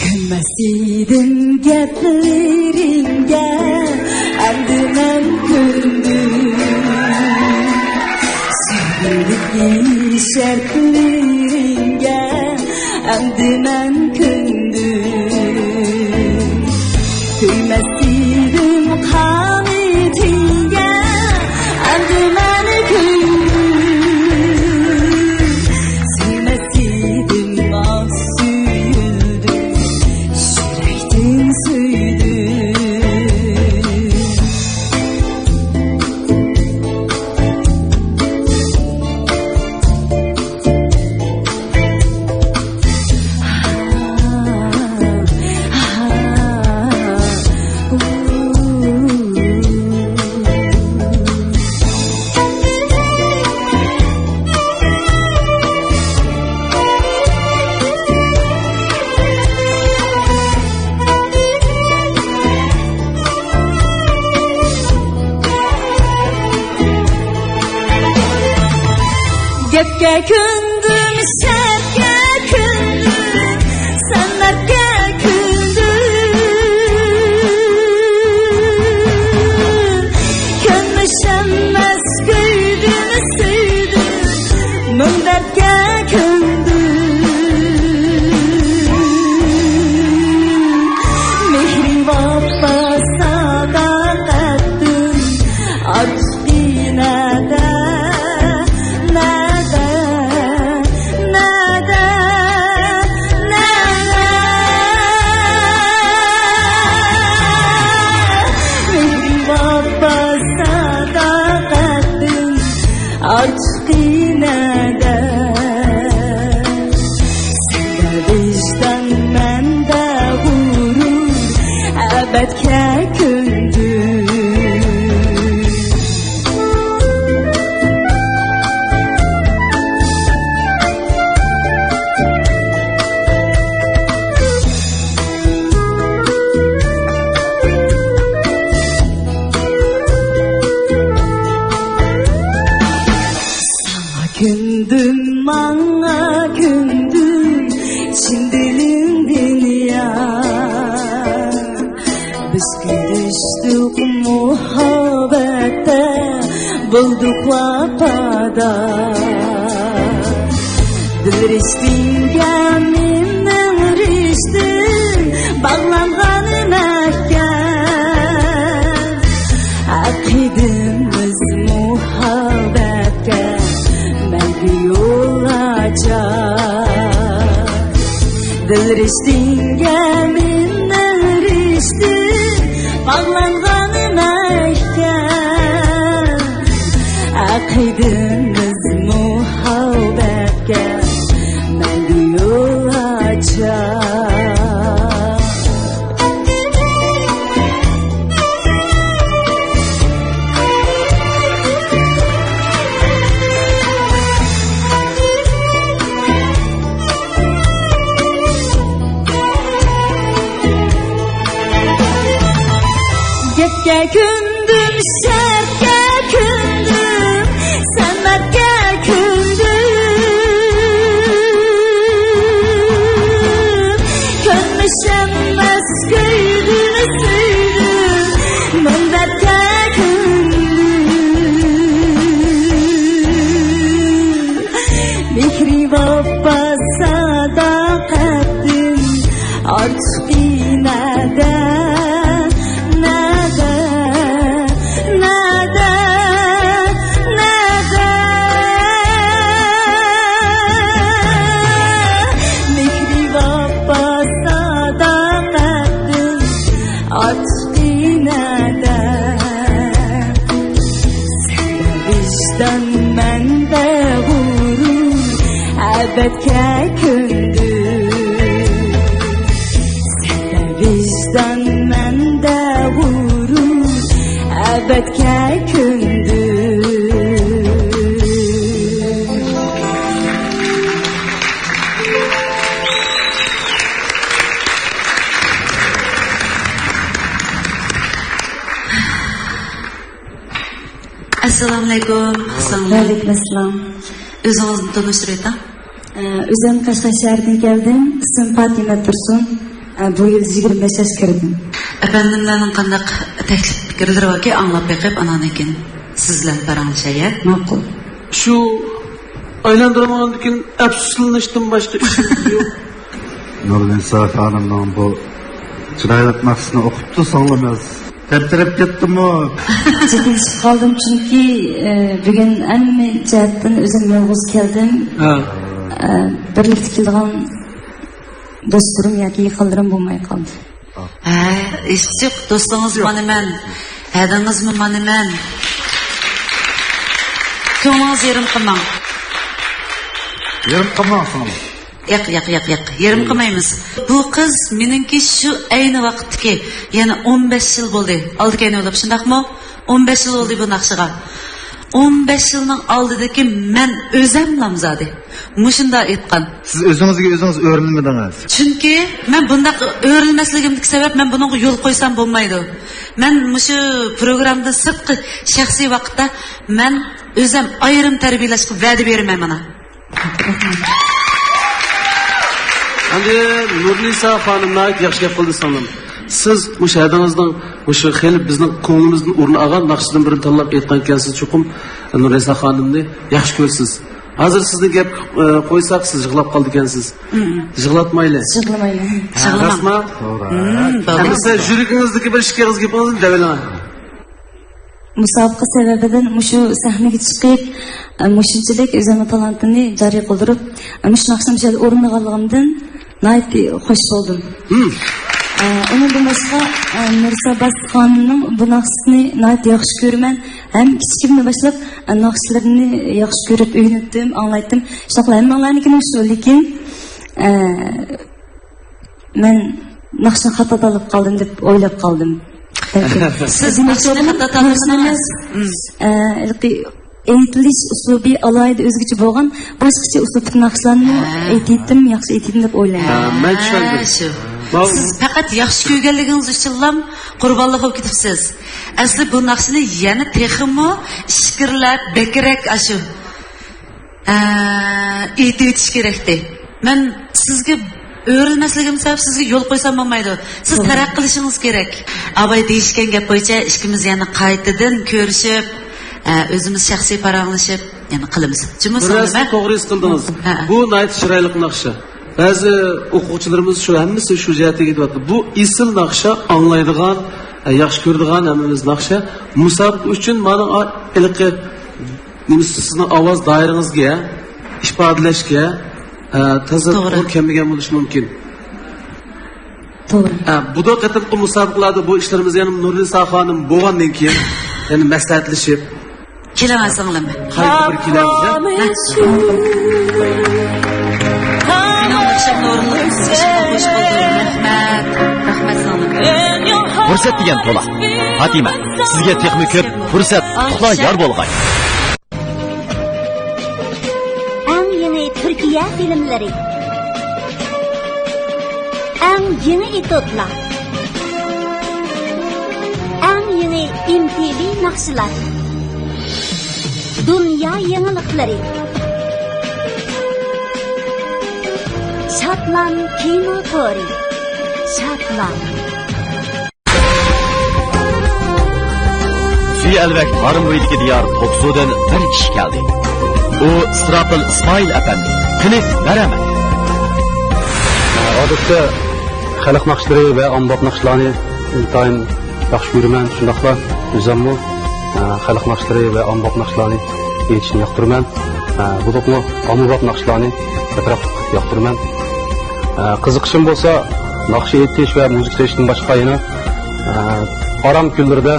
كۆنمەس ئىدىم گەپلىرىڭگە، ئەمدى مەن كۆندۈم. سۆيگۈلۈك شەرتلىرىڭگە، ئەمدى مەن كۆندۈم. سۆيمەس ئىدىم قانىتىڭگە، ئەمدى مەن كۆندۈم. سۆيمەس ئىدىم، ئاھ، سۆيۈلدۈم، يۈرەكتىن سۆيدۈم. گەپكە كۆندۈم، شەرتكە كۆندۈم، سەنئەتكە كۆندۈم. كۆرمۈش ئەمەس، كۆيدۈم، سۆيدۈم، مۇڭ دەردكە كۆندۈم. مېھرىڭ ۋاپا ساداقەتتىن ئارتۇق نەدە، نەدە، نەدە، نەدە. مېھرىڭ ۋاپا ساداقەتتىن ئارتۇق نەدە. سەندە ۋىجدان، مەندە غۇرۇر، ئەبەدكە كۆندۈم. ساڭا كۆندۈم، ماڭا كۆندۈم، چىن دىلىمدىن يار. بىز كۆرۈشتۇق مۇھەببەتتە، بولدۇق ۋاپادار. دىل رىشتىڭگە مېنىڭ رىشتىم باغلانغان مەھكەم. ئەقىدىمىز مۇھەببەتكە مەڭگۈ يول ئاچار. دىل رىشتىڭگە مېنىڭ رىشتىم باغلانغان مەھكەم. ئەقىدىمىز مۇھەببەتكە مەڭگۈ يول ئاچار. گەپكە كۆندۈم، شەرتكە كۆندۈم، سەمەرتكە كۆندۈم. كۆرمۈش ئەمەس، كۆيدۈم، سۆيدۈم، مۇنبەتكە كۆندۈم. مېھرى ۋاپا ساداقەتتىن ئارتۇقى نەدە، نەدە، نەدە، نەدە؟ مېھرى ۋاپا ساداقەتتىن ئارتۇقى نەدە؟ سەندە ۋىجدان، مەندە غۇرۇر، ئەبەدكە كۆندۈم. سەندە ۋىجدان، مەندە غۇرۇر، ئەبەدكە كۆندۈم. ئەسسالامۇئەلەيكۇم. ئەسسالامۇئەلەيكۇم. ۋەئەلەيكۇم ئەسسالام. ئۆزىڭىزنى تونۇشتۇرۇۋېتىڭ. ئە، ئۆزۈم قەشقەر شەھىرىدىن كەلدىم. ئىسمىم پاتىمە تۇرسۇن. ئە، بۇ يىل يىگىرمە بەش ياشقا كىردىم. ئەپەندىملەرنىڭ قانداق تەكلىپ پىكىرلىرى باركى، ئاڭلاپ بېقىپ، ئانان كېيىن سىز بىلەن پاراڭلىشاي، ھە؟ ماقۇل. شۇ ئايلاندۇرمىغاندىن كېيىن ئەپسۇسلىنىشتىن باشقا ئىشىم يوق. نۇرنىسا خانىمنىڭ بۇ چىرايلىق ناخشىسىنى ئوقۇپتۇ سىڭلىمىز. تەپتىرەپ كەتتىمۇ؟ جىددىيلىشىپ قالدىم، چۈنكى، ئە، بۈگۈن ھەممە جەھەتتىن ئۆزۈم يالغۇز كەلدىم. ھە. ئە، بىرلىكتە كېلىدىغان دوستلىرىم ياكى يېقىنلىرىم بولماي قالدى. ھە، ھېچقىسى يوق. دوستىڭىز يوق. مانا مەن. ھەدىڭىزمۇ مانا مەن. كۆڭلىڭىز يېرىم قىلماڭ. يېرىم قىلماڭ، سىڭلىم. ياق، ياق، ياق، ياق. يېرىم قىلمايمىز. بۇ قىز مېنىڭكى شۇ ئەينى ۋاقىتتىكى، يەنى ئون بەش يىل بولدى. ئالدى كەينى بولۇپ، شۇنداقمۇ؟ ئون بەش يىل بولدى بۇ ناخشىغا. ئون بەش يىلنىڭ ئالدىدىكى مەن ئۆزەم نامزادى. مۇشۇنداق ئېيتقان. سىز ئۆزىڭىزگە ئۆزىڭىز ئۆرۈلمىدىڭىز. چۈنكى مەن بۇنداق ئۆرۈلمەسلىكىمدىكى سەۋەب، مەن بۇنىڭغا يول قويسام بولمايدۇ. مەن مۇشۇ پروگراممىدىن سىرتقى شەخسىي ۋاقىتتا مەن ئۆزەم ئايرىم تەربىيەلەشكە ۋەدە بېرىمەن مانا. ئەمدى نۇرنىسا خانىم ناھايىتى ياخشى گەپ قىلدى سىڭلىم. سىز مۇشۇ ھەدىڭىزنىڭ مۇشۇ خېلى بىزنىڭ كۆڭلىمىزدىن ئورۇن ئالغان ناخشىدىن بىرنى تاللاپ ئېيتقان ئىكەنسىز، چوقۇم نۇرنىسا خانىمنى ياخشى كۆرىسىز. ھازىر سىزنى گەپ، ئە، قويساق، سىز يىغلاپ قالىدىكەنسىز. مم. يىغلاتمايلى. يىغلىمايلى. ھە، يىغلىماڭ. راستما؟ توغرا. مم، بولدى. ئەمىسە يۈرىكىڭىزدىكى بىر ئىككى ئېغىز گېپىڭىزنى دەۋېلىڭ. مۇسابىقە سەۋەبىدىن مۇشۇ سەھنىگە چىقىپ، ئە، مۇشۇنچىلىك ئۆزۈمنىڭ تالانتىنى جارى قىلدۇرۇپ، ئە، مۇشۇ ناخشىنى مۇشۇ يەردە ئورۇندىغانلىقىمدىن ناھايىتى خوش بولدۇم. مم. ئە، ئۇنىڭدىن باشقا، ئە، نۇرساباس خانىمنىڭ بۇ ناخشىسىنى ناھايىتى ياخشى كۆرىمەن. ھەم كىچىكىمدىن باشلاپ، ئە، ناخشىلىرىنى ياخشى كۆرۈپ ئۆگىنەتتىم، ئاڭلايتتىم. شۇنداقلا ھەممىڭلارنىڭكىمۇ شۇ، لېكىن، ئە، مەن ناخشىنى خاتا تاللاپ قالدىم دەپ ئويلاپ قالدىم. بەلكىم. سىز ناخشىنى خاتا تاللىدىڭىز. ئە، ھېلىقى ئېيتىلىش ئۇسلۇبى ئالاھىدە ئۆزگىچە بولغان، باشقىچە ئۇسلۇبتىكى ناخشىلارنى ھە. ئېيتىتتىم، ياخشى ئېيتىتتىم دەپ ئويلايمەن. ھە، مەن چۈشەندىم. ھە، شۇ. ماۋۇ سىز پەقەت ياخشى كۆرگەنلىكىڭىز ئۈچۈنلا قۇربانلىق بولۇپ كېتىپسىز. ئەسلى بۇ ناخشىنى يەنە تېخىمۇ ئىچكىرىلەپ، بەكرەك ئاشۇ، ئە، ئېيتىۋېتىش كېرەكتى. مەن سىزگە ئۆرۈلمەسلىكىم سەۋەب سىزگە يول قويسام بولمايدۇ. سىز توغرا. تەرەققىي قىلىشىڭىز كېرەك. ئاباي دېيىشكەن گەپ بويىچە ئىككىمىز يەنە قايتىدىن كۆرۈشۈپ، ئە، ئۆزىمىز شەخسىي پاراڭلىشىپ، يەنە قىلىمىز. جۇمۇ بىر سالام، نەرسىنى ھە؟ توغرا ھېس قىلدىڭىز. ھە، ھە. بۇ ناھايىتى چىرايلىق ناخشا. بەزى ئوقۇغۇچىلىرىمىز شۇ، ھەممىسى شۇ جەھەتتە كېتىۋاتىدۇ. بۇ ئېسىل ناخشا، ئاڭلايدىغان، ئە، ياخشى كۆرىدىغان ھەممىمىز ناخشا. مۇسابىقە ئۈچۈن مانا، ئا، ھېلىقى نېمىسى، سىزنىڭ ئاۋاز دائىرىڭىزگە، ئىپادىلەشكە، ئە، تازا توغرا. توغرا كەلمىگەن بولۇشى مۇمكىن. توغرا. ئە، بۇ قېتىمقى مۇسابىقىلەردە بۇ ئىشلىرىمىز يەنە نۇرنىسا خانىم بولغاندىن كېيىن، يەنە مەسلىھەتلىشىپ، كېلىڭە سىڭلىم. قايتا بىر كېلەمىز، ھە؟ مېنىڭ ناخشامنى ئورۇنلىدىڭىز، ئىشقا خوش بولدى. رەھمەت. رەھمەت سىڭلىم. پۇرسەت دېگەن تولا. پاتىمە، سىزگە تېخىمۇ كۆپ پۇرسەت، ئۇتۇقلار يار بولغاي. ئەڭ يېڭى تۈركىيە فىلىملىرى. ئەڭ يېڭى ئېتوتلار. ئەڭ يېڭى ئېم تى ۋى ناخشىلار. دۇنيا يېڭىلىقلىرى. شادلان كىنو تورى. شادلان. سۈيى ئەلۋەك تارىم بويىدىكى دىيار توقسۇدىن بىر كىشى كەلدى. ئۇ ئىسراپىل ئىسمائىل ئەپەندى. قېنى، بەرەمەن. ئادەتتە خەلق ناخشىلىرى ۋە ئاممىباب ناخشىلارنى ئىنتايىن ياخشى كۆرىمەن، شۇنداقلا ئۆزۈممۇ، ئە، خەلق ناخشىلىرى ۋە ئاممىباب ناخشىلارنى ئېيتىشنى ياقتۇرىمەن. ئە، بولۇپمۇ ئاممىباب ناخشىلارنى ئەتراپلىق ياقتۇرىمەن. ئە، قىزىقىشىم بولسا ناخشا ئېيتىش ۋە مۇزىكا چېلىشتىن باشقا يەنە، ئە، ئارام كۈنلىرىدە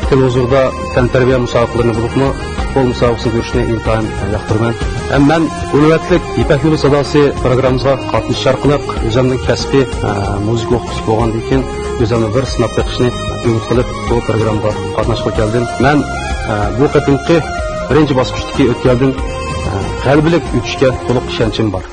تېلېۋىزوردا تەنتەربىيە مۇسابىقىلىرىنى بولۇپمۇ پۇتبول مۇسابىقىسىنى كۆرۈشنى ئىنتايىن ياقتۇرىمەن. ھەم مەن بۇ نۆۋەتلىك يىپەك يولى ساداسى پروگراممىسىغا قاتنىشىش ئارقىلىق ئۆزۈمنىڭ كەسپى، ئە، مۇزىكا ئوقۇتقۇچى بولغاندىن كېيىن ئۆزۈمنى بىر سىناپ بېقىشنى ئۈمىد قىلىپ بۇ پروگراممىغا قاتناشقىلى كەلدىم. مەن، ئە، بۇ قېتىمقى بىرىنچى باسقۇچتىكى ئۆتكەلدىن، ئە، غەلىبىلىك ئۆتۈشكە تولۇق ئىشەنچىم بار.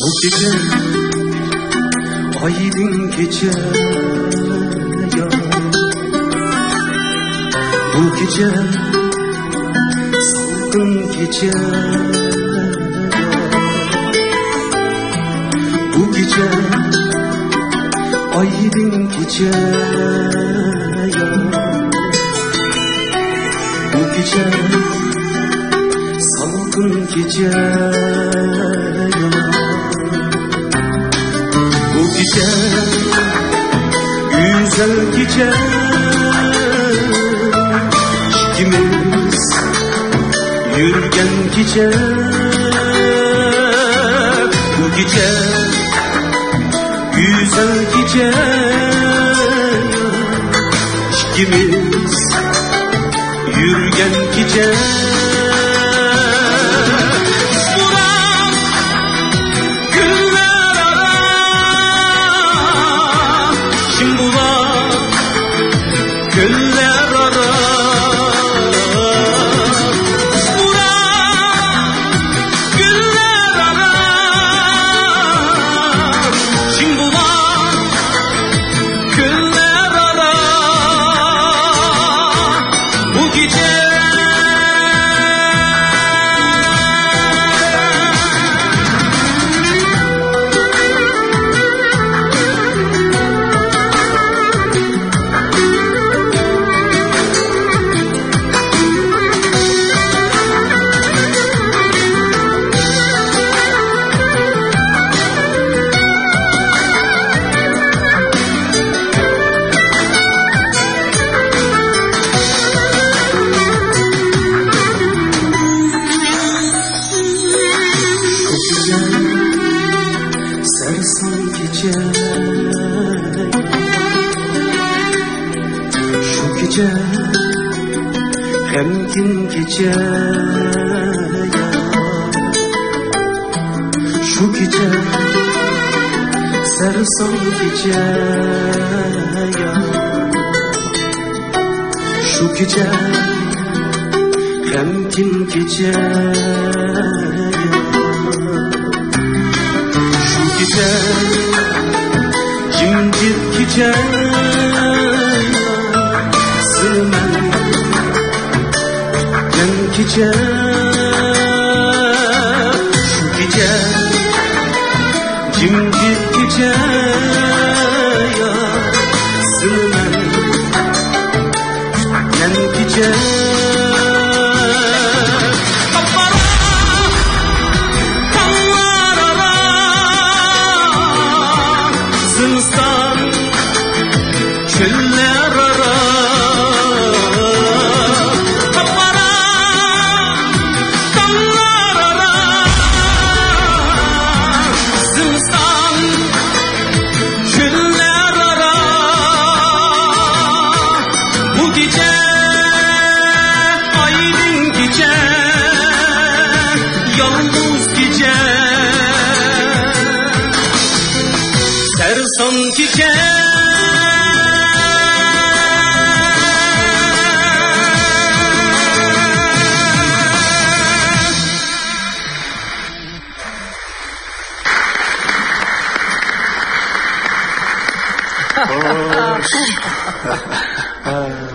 بۇ كېچە ئايدىڭ كېچە، يا. بۇ كېچە سالقىن كېچە، بۇ كېچە ئايدىڭ كېچە، يا. بۇ كېچە سالقىن كېچە، يا. بۇ كېچە گۈزەل كېچە، ئىككىمىز يۈرگەن كېچە. بۇ كېچە گۈزەل كېچە، ئىككىمىز يۈرگەن كېچە. بۇران كۈنلەر ئارا، شىم بۇلار كۈنلەر ئارا. بۇران كۈنلەر ئارا، شىم بۇلار كۈنلەر ئارا. بۇ كېچە سەرسان كېچە، شۇ كېچە غەمكىن كېچە، شۇ كېچە، سەرسان كېچە، شۇ كېچە، غەمكىن كېچە. شۇ كېچە، جىمجىت كېچە، سېنى مەن كەم كېچە. شۇ كېچە، جىمجىت كېچە، سېنى مەن كەم كېچە. قاپقارا تاڭلار ئارا، زىمىستان چۆللەر ئارا، قاپقارا تاڭلار ئارا، زىمىستان چۆللەر ئارا. بۇ كېچە ئايدىڭ كېچە، يالغۇز كېچە، سەرسان كېچە.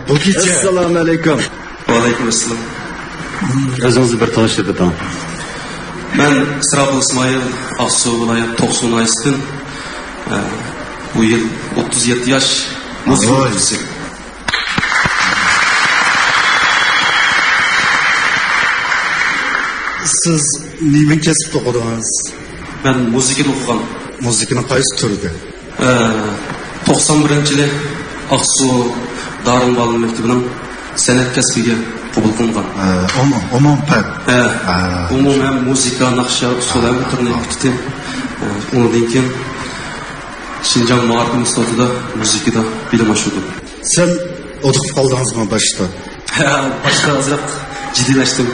بۇ كېچە. ئەسسالامۇ ئەلەيكۇم. ۋەئەلەيكۇم ئەسسالام. ئۆزىڭىزنى بىر تونۇشتۇرۇپ ئۆتۈڭ. مەن ئىسراپىل ئىسمائىل، ئاقسۇ ۋىلايەت توقسۇ ناھىيەسىدىن. ئە، بۇ يىل ئوتتۇز يەتتە ياش. مۇزىكا. ۋاي. سىز نېمە كەسىپتە ئوقۇدىڭىز؟ مەن مۇزىكىنى ئوقۇغان. مۇزىكىنىڭ قايسى تۈرىدە؟ ئە، توقسان بىرىنچى يىلى ئاقسۇ دارىن بالىلار مەكتىپىنىڭ سەنئەت كەسپىگە قوبۇل قىلىنغان. ئە، ئومۇم، ئومۇم پەن. ئە، ھە. ئومۇم ھەم مۇزىكا، ناخشا، ئۇسسۇل ھەممە تۈرنى پۈتتۈم. ئە، ئۇنىڭدىن كېيىن شىنجاڭ مائارىپ ئىنستىتۇتىدا مۇزىكىدا بىلىم ئاشۇردۇم. سەل ھودۇقۇپ قالدىڭىزمۇ باشتا؟ ھە، باشتا ئازراق جىددىيلەشتىم،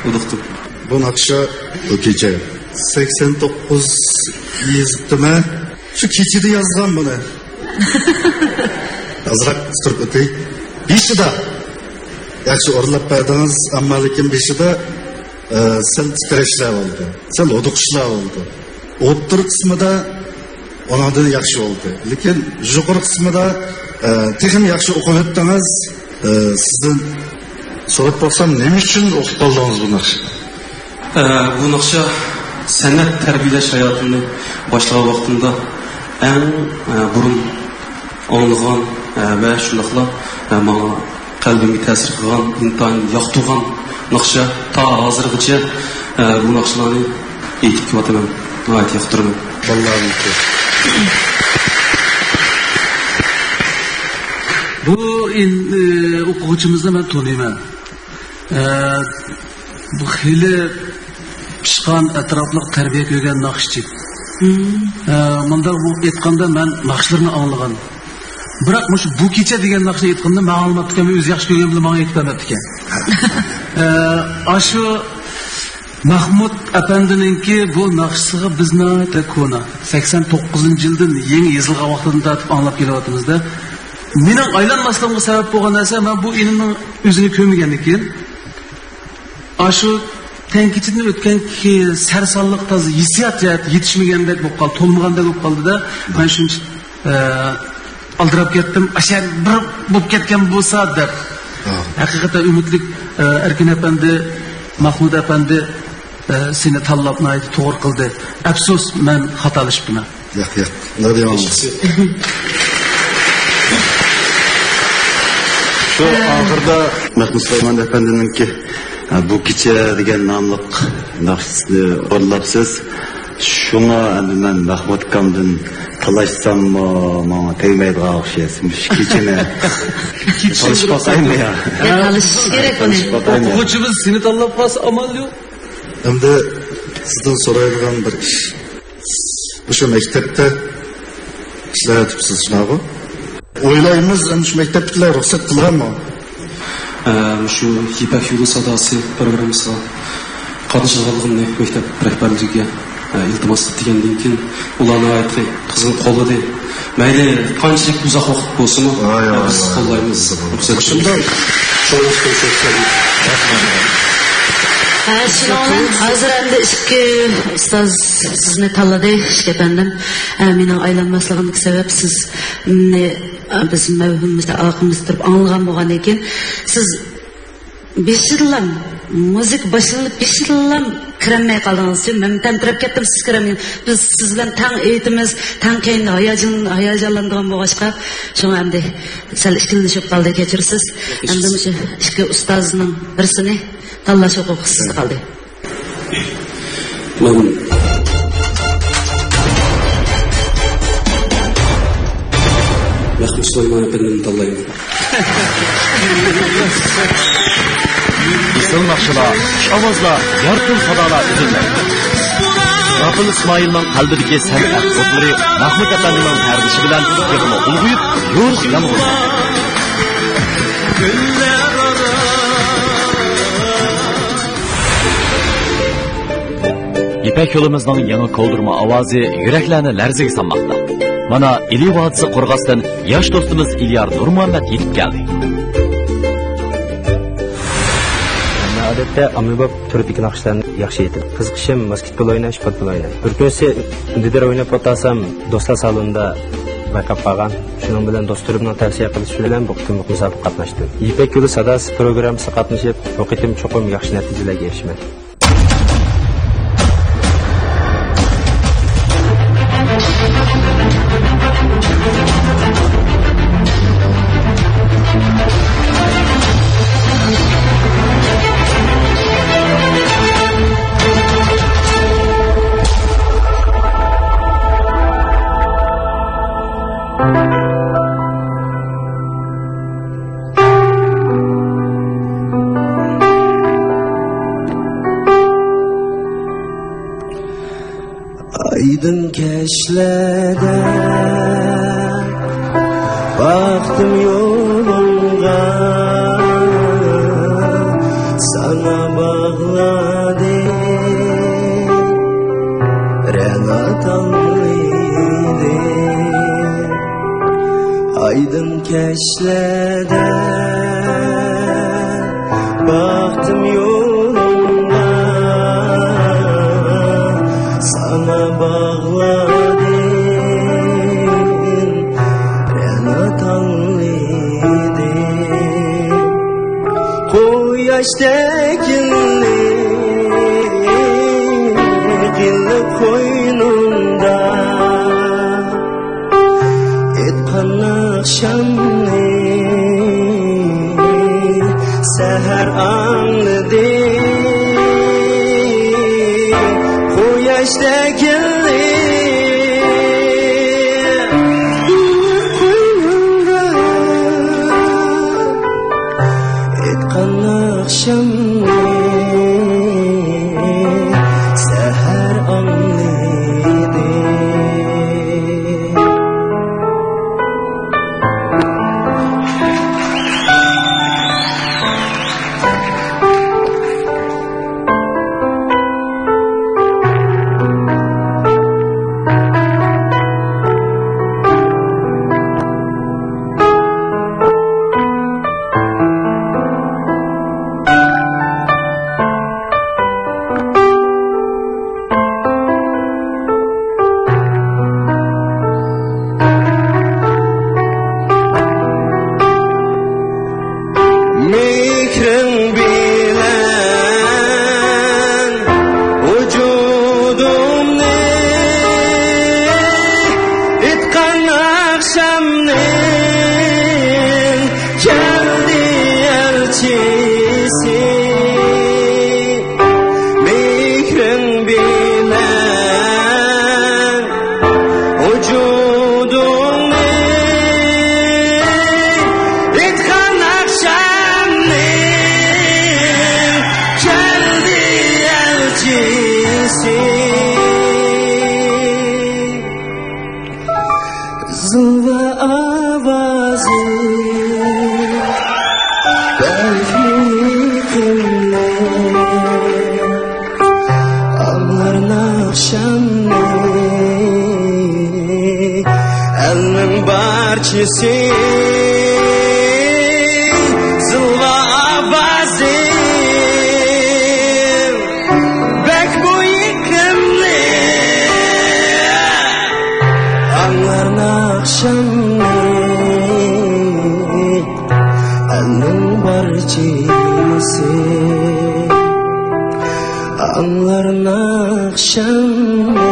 ھودۇقتۇم. بۇ ناخشا، بۇ كېچە. سەكسەن توققۇز يېزىپتىمەن. شۇ كېچىدە يازغان بۇنى. ئازراق تۇرۇپ ئۆتەي. بېشىدا ياخشى ئورۇنلاپ بەردىڭىز، ئەمما لېكىن بېشىدا، ئە، سەل تىترەشلەر بولدى، سەل ھودۇقۇشلار بولدى. ئوتتۇرا قىسمىدا ئۇنىڭدىن ياخشى بولدى. لېكىن يۇقىرى قىسمىدا، ئە، تېخىمۇ ياخشى ئوقۇپ ئۆتتىڭىز. ئە، سىزدىن سوراپ باقسام، نېمە ئۈچۈن ئوقۇپ قالدىڭىز بۇ ناخشىنى؟ ئە، بۇ ناخشا سەنئەت تەربىيەلەش ھاياتىمنى باشلىغان ۋاقتىمدا ئەڭ، ئە، بۇرۇن ئاڭلىغان، ئە، ۋە شۇنداقلا، ئە، ماڭا قەلبىمگە تەسىر قىلغان، ئىنتايىن ياقتۇرغان ناخشا. تا ھازىرغىچە، ئە، بۇ ناخشىلارنى ئېيتىپ كېلىۋاتىمەن. ناھايىتى ياقتۇرىمەن. بالىلارنىڭكى. بۇ ئىن-، ئى، ئوقۇغۇچىمىزنى مەن تونۇيمەن. ئى، بۇ خېلى پىشقان، ئەتراپلىق تەربىيە كۆرگەن ناخشىچى. مم. ئى، مۇنداق بۇ ئېيتقاندا مەن ناخشىلىرىنى ئاڭلىغان. بىراق مۇشۇ بۇ كېچە دېگەن ناخشىنى ئېيتقىنىدا مەن ئاڭلىماپتىكەنمەن، ئۆزى ياخشى كۆرگەن بىلەن ماڭا ئېيتىپ بەرمەپتىكەن. ئە، ئاشۇ مەھمۇت ئەپەندىنىڭكى بۇ ناخشىسىغا بىز ناھايىتى كونا، سەكسەن توققۇزىنچى يىلدىن يېڭى يېزىلغان ۋاقتىدىن تارتىپ ئاڭلاپ كېلىۋاتىمىز-دە. مېنىڭ ئايلانماسلىقىمغا سەۋەب بولغان نەرسە، مەن بۇ ئىنىمنىڭ ئۆزىنى كۆرمىگەندىن كېيىن، ئاشۇ تەڭكىچىدىن ئۆتكەن كېيىن سەرسانلىق، تازا ھېسسىيات جەھەتتە يېتىشمىگەندەك بولۇپ قالدى، تولمىغاندەك بولۇپ قالدى-دە. مەن شۇنچە ئە، ئالدىراپ كەتتىم، ئاشۇ بىر بولۇپ كەتكەن بولسا دەپ. ھە. ھەقىقەتەن ئۈمىدلىك، ئە، ئەركىن ئەپەندى، مەھمۇد ئەپەندى، ئە، سېنى تاللاپ ناھايىتى توغرا قىلدى. ئەپسۇس، مەن خاتالىشىپتىمەن. ياق، ياق، نادىياڭلىق. شۇ ئاخىردا مەھمۇد سۇلايمان ئەپەندىنىڭكى، ھە، بۇ كېچە دېگەن ناملىق ناخشىسىنى ئورۇنلاپسىز. شۇڭا ئەمدى مەن مەھمۇد ئاكامدىن تالاشساممۇ ماڭا تەگمەيدىغان ئوخشايسىز. مۇشۇ كېچىنى تالىشىپ باقايمۇ يا؟ يا، تالىشىش كېرەك بۇنى. تالىشىپ باقايمۇ؟ ئوقۇغۇچىمىز سېنى تاللاپ قالسا ئامال يوق. ئەمدى سىزدىن سورايدىغان بىر ئىش. مۇشۇ مەكتەپتە ئىشلەۋاتىپسىز، شۇنداقمۇ؟ ئويلايمىز، ئەمدى شۇ مەكتەپتىكىلەر رۇخسەت قىلغانمۇ؟ ئە، مۇشۇ يىپەك يولى ساداسى پروگراممىسىغا قاتنىشىدىغانلىقىمنى مەكتەپ رەھبەرلىكىگە، ئە، ئىلتىماس قىلىپ دېگەندىن كېيىن، ئۇلار ناھايىتى قىزغىن قوللىدى. مەيلى قانچىلىك ئۇزاق ۋاقىت بولسىمۇ، ۋاي، ۋاي، بىز ۋاي. قوللايمىز. مۇشۇنداق چوڭ ئىشتىن سۆز قىلدىم. ھە، شۇنىڭ بىلەن ھازىر ئەمدى ئىككى ئۇستاز سىزنى تاللىدى، ئىككى ئەپەندىم. ھە، مېنىڭ ئايلانماسلىقىمدىكى سەۋەب سىزنى، ھە، بىز مەۋھۇمىمىزدا ئارقىمىزدا تۇرۇپ ئاڭلىغان بولغاندىن كېيىن، سىز بېشىدىلا، مۇزىكا باشلىنىپ بېشىدىلا كىرەلمەي قالدىڭىز. مەن تەمتىرەپ كەتتىم، سىز كىرەلمەي. بىز سىز بىلەن تەڭ ئېيتىمىز، تەڭ كەينىدە ھاياجان-، ھاياجانلانىدىغان بولغاچقا، شۇڭا ئەمدى سەل ئىككىلىنىشىپ قالدى، كەچۈرسىز. ئەمدى مۇشۇ ئىككى ئۇستازنىڭ بىرسىنى تاللاش ھوقۇقى سىزدە قالدى. مەن مەخمۇت سۇلايمان ئەپەندىمنى تاللايمەن. ئېسىل ناخشىلار، خۇش ئاۋازلار، يارقىن سادالار ئۈزۈلمەيدۇ. غاپىل ئىسمائىلنىڭ قەلبىدىكى سەنئەت ئوتلىرى مەخمۇت ئەپەندىنىڭ پەردىشى بىلەن تېخىمۇ ئۇلغىيىپ، يورۇق يالغۇز. يىپەك يولىمىزنىڭ يېڭى كولدۇرما ئاۋازى يۈرەكلەرنى لەرزىگە سالماقتا. مانا، ئىلى ۋادىسى قورغاستىن ياش دوستىمىز ئېلىيار نۇرمۇھەممەت يېتىپ كەلدى. مەن ئادەتتە ئاممىباب تۈردىكى ناخشىلارنى ياخشى ئېيتىمەن. قىزىقىشىم ۋاسكېتبول ئويناش، پۇتبول ئويناش. بىر كۈنسى ئۈندىدار ئويناپ ئولتۇرسام، دوستلار سالونىدا بايقاپ قالغان. شۇنىڭ بىلەن دوستلىرىمنىڭ تەۋسىيە قىلىشى بىلەن بۇ قېتىملىق مۇسابىقىگە قاتناشتىم. يىپەك يولى ساداسى پروگراممىسىغا قاتنىشىپ، بۇ قېتىم چوقۇم ياخشى نەتىجىلەرگە ئېرىشىمەن. ئايدىڭ كەچلەردە باقتىم يولۇڭغا، ساڭا باغلىدىم رەنا تاللىدىم. ئايدىڭ كەچلەردە باقتىم يولۇڭغا، ساڭا باغلىدىم رەنا تاللىدىم. قۇياشتەك ئىللىق، ئىللىق قوينۇڭدا ئېيتقان ناخشامنى سەھەر ئاڭلىدىم. قۇياشتەك ئىللىق، ئىللىق قوينۇڭدا ئېيتقان ناخشامنى سەھەر ئاڭلىدىم. مېھرىڭ بىلەن ۋۇجۇدۇمنى، ئېيتقان ناخشامنىڭ كەلدى ئەلچىسى. مېھرىڭ بىلەن ۋۇجۇدۇمنى، ئېيتقان ناخشامنىڭ كەلدى ئەلچىسى. زىلۋا ئاۋازى، بەلكى سېنىڭ زىلۋا ئاۋازىڭ بەك بۇ يېقىملىق. ئاڭلار ناخشامنى ئەلنىڭ بارچە ئىمىسى. ئاڭلار ناخشامنى.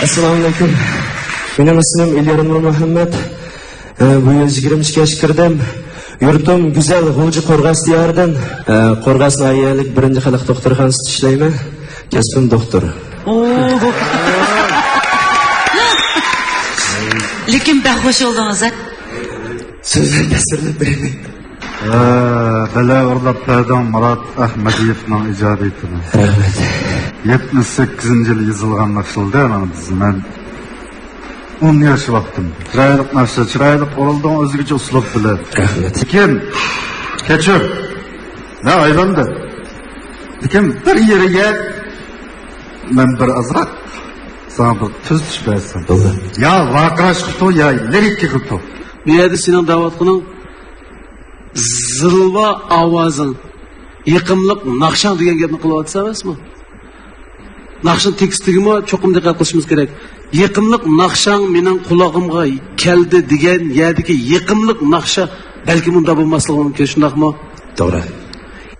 ئەسسالامۇئەلەيكۇم. مېنىڭ ئىسمىم ئېليار نۇرمۇھەممەت. ئە، بۇ يىل يىگىرمە ئىككى ياشقا كىردىم. يۇرتۇم گۈزەل غۇلجا قورغاس دىيارىدىن. ئە، قورغاس ناھىيەلىك بىرىنچى خەلق دوختۇرخانىسىدا ئىشلەيمەن. كەسپىم دوختۇر. لېكىن بەك خوش بولدىڭىز، ھە؟ سۆزلەپ تەسىرلەپ بېرىمەن. ھە، بەلە ئۇرلاپ بەردىڭ مۇرات ئەخمەدىيېۋنىڭ ئىجادىيىتىنى. رەھمەت. يەتمىش سەككىزىنچى يىلى يېزىلغان ناخشىلىدى، مانا بىز، مەن ئون ياش ۋاقتىم. چىرايلىق ناخشا، چىرايلىق ئورۇلدۇڭ ئۆزگىچە ئۇسلۇب بىلەن. رەھمەت. لېكىن، كەچۈر، مەن ئايلاندىم. لېكىن بىر يېرىگە مەن بىر ئازراق ساڭا بىر تۈزىتىش بەرسەم. بولدى. يا ۋارقىراش قىلتۇ، يا لىرىكا قىلتۇ. بۇ يەردە سېنىڭ دەۋاتقىنىڭ زىلۋا ئاۋازىڭ، يېقىملىق ناخشاڭ دېگەن گەپنى قىلىۋاتىسەن ئەمەسمۇ؟ ناخشىنىڭ تېكىستىگىمۇ چوقۇم دىققەت قىلىشىمىز كېرەك. يېقىملىق ناخشاڭ مېنىڭ قۇلاقىمغا كەلدى دېگەن يەردىكى يېقىملىق ناخشا بەلكىم ئۇنداق بولماسلىقى مۇمكىن، شۇنداقمۇ؟ توغرا.